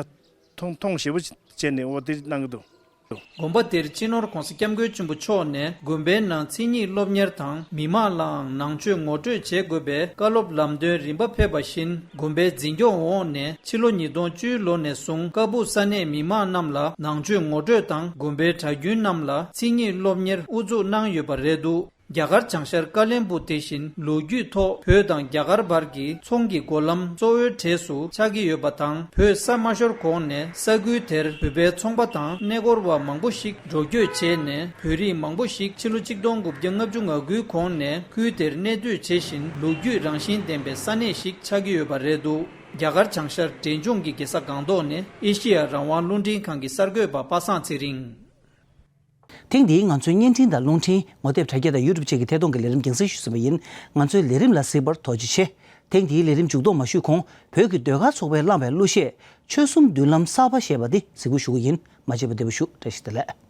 མཐོང་མཐོང་ཞེ་པོ་བྱས་ནས་འོ་དེ་གནང་གི་འདུག། དགོན་པ་དེར་སྤྱི་ནོར་༸གོང་ས་༸སྐྱབས་མགོན་ཆེན་པོ་མཆོག་ནས་དགོན་པའི་ནང་མཚན་ཉིད་སློབ་གཉེར་དང་མི་མང་ལའང་ནང་ཆོས་ངོ་སྤྲོད་བྱེད་དགོས་པའི་བཀའ་སློབ་ལམ་སྟོན་རིམ་པ་ཕེབས་པ་བཞིན། དགོན་པའི་འཛིན་སྐྱོང་འོག་ནས་ཕྱི་ལོ་ཉིས་སྟོང་བཅུའི་ལོ་ནས་བཟུང་ཀ་སྦུག་ས་གནས་མི་མང་རྣམས་ལ་ནང་ཆོས་ངོ་སྤྲོད་དང་དགོན་པའི་གྲྭ་རྒྱུན་རྣམས་ལ་མཚན་ཉིད་སློབ་གཉེར་དབུ་འཛུགས་གནང་ཡོད་པ་རེད་འདུག། རྒྱ་གར་བྱང་ཤར་ཀ་ལན་པུར་དེ་བཞིན་ལོ་རྒྱུས་ཐོག་བོད་དང་རྒྱ་གར་བར་གྱི་ཚོང་གི་སྒོ་ལམ་གཙོ་བོའི་གྲས་སུ་ཆགས་ཀྱི་ཡོད་པ་དང་། བོད་ས་མ་ཤོར་གོང་ནས་ས་ཁུལ་དེར་བོད་པའི་ཚོང་པ་དང་གནས་སྐོར་བ་མང་པོ་ཞིག་འགྲོ་སྐྱོད་བྱས་ནས། བོད་རིགས་མང་པོ་ཞིག་ཕྱི་ལོ་ཆིག་སྟོང་དགུ་བརྒྱ་ལྔ་བཅུ་ང་དགུའི་གོང་ནས་ཁུལ་དེར་གནས་སྡོད་བྱེད་བཞིན་ལོ་རྒྱུས་རང་བཞིན་ལྡན་པའི་ས་གནས་ཤིག་ཆགས་ཀྱི་ཡོད་པ་རེད་འདུག་རྒྱ་གར་བྱང་ཤར་འབྲས་ལྗོངས་ཀྱི་རྒྱལ་ས་སྒང་ཏོག་ནས་ཨེ་ཤེ་ཡ་རང་དབང་རླུང་འཕྲིན་ཁང་གི་གསར་འགོད་པ་པ་སངས་ཚེ་རིང་། ཐེངས་འདིའི་ང་ཚོའི་བརྙན་འཕྲིན་དང་རླུང་འཕྲིན་ངོ་དེབ་དྲ་རྒྱ་དང་ཡུ་ཊུབ་བཅས་ཀྱི་ཐད་གཏོང་གི་ལས་རིམ་རྒྱང་སྲིང་ཞུས་ཟིན་པ་ཡིན། ང་ཚོའི་ལས་རིམ་ལ་གཟིགས་པར་ཐུགས་རྗེ་ཆེ། ཐེངས་འདིའི་ལས་རིམ་མཇུག་སྡོམ་མ་ཞུས་གོང་། བོད་ཀྱི་ཟློས་གར་ཚོགས་པས་བླངས་པའི་གླུ་གཞས་ཆོལ་གསུམ་མདུན་ལམ་གསར་པ་ཞེས་པ་འདི་གཟིགས་འབུལ་ཞུ་གི་ཡིན། མ་བརྗེད་པར་བདེ་པོ་བཞུགས། བཀྲ་ཤིས་བདེ་ལེགས།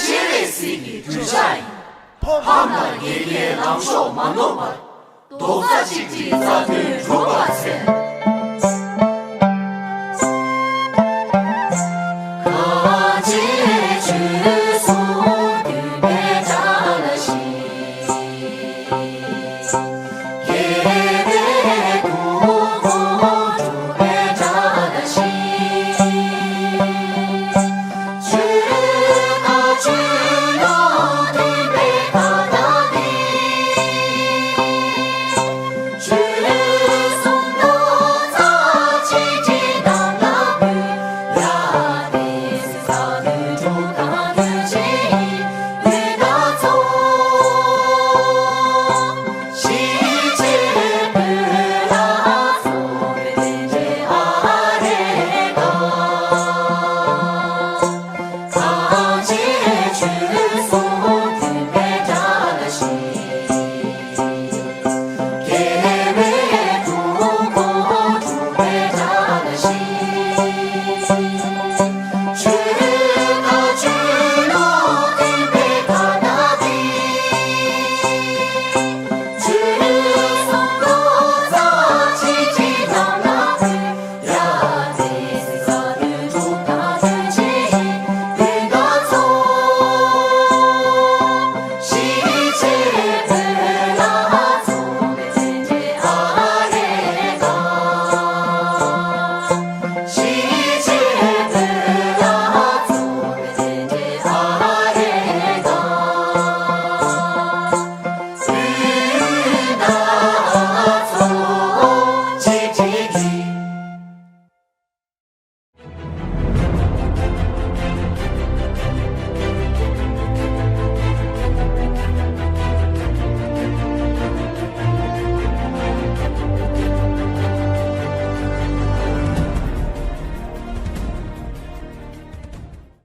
སྤྱན་རས་གཟིགས་ཀྱི་གདུལ་བྱ་ཡིན། ཕ་མ་དགེ་རྒན་ལམ་ཕྱོགས་མ་ནོར་བར། རྡོག་རྩ་གཅིག་སྒྲིལ་རྩ་དོན་སྒྲུབ་པར་འཚལ།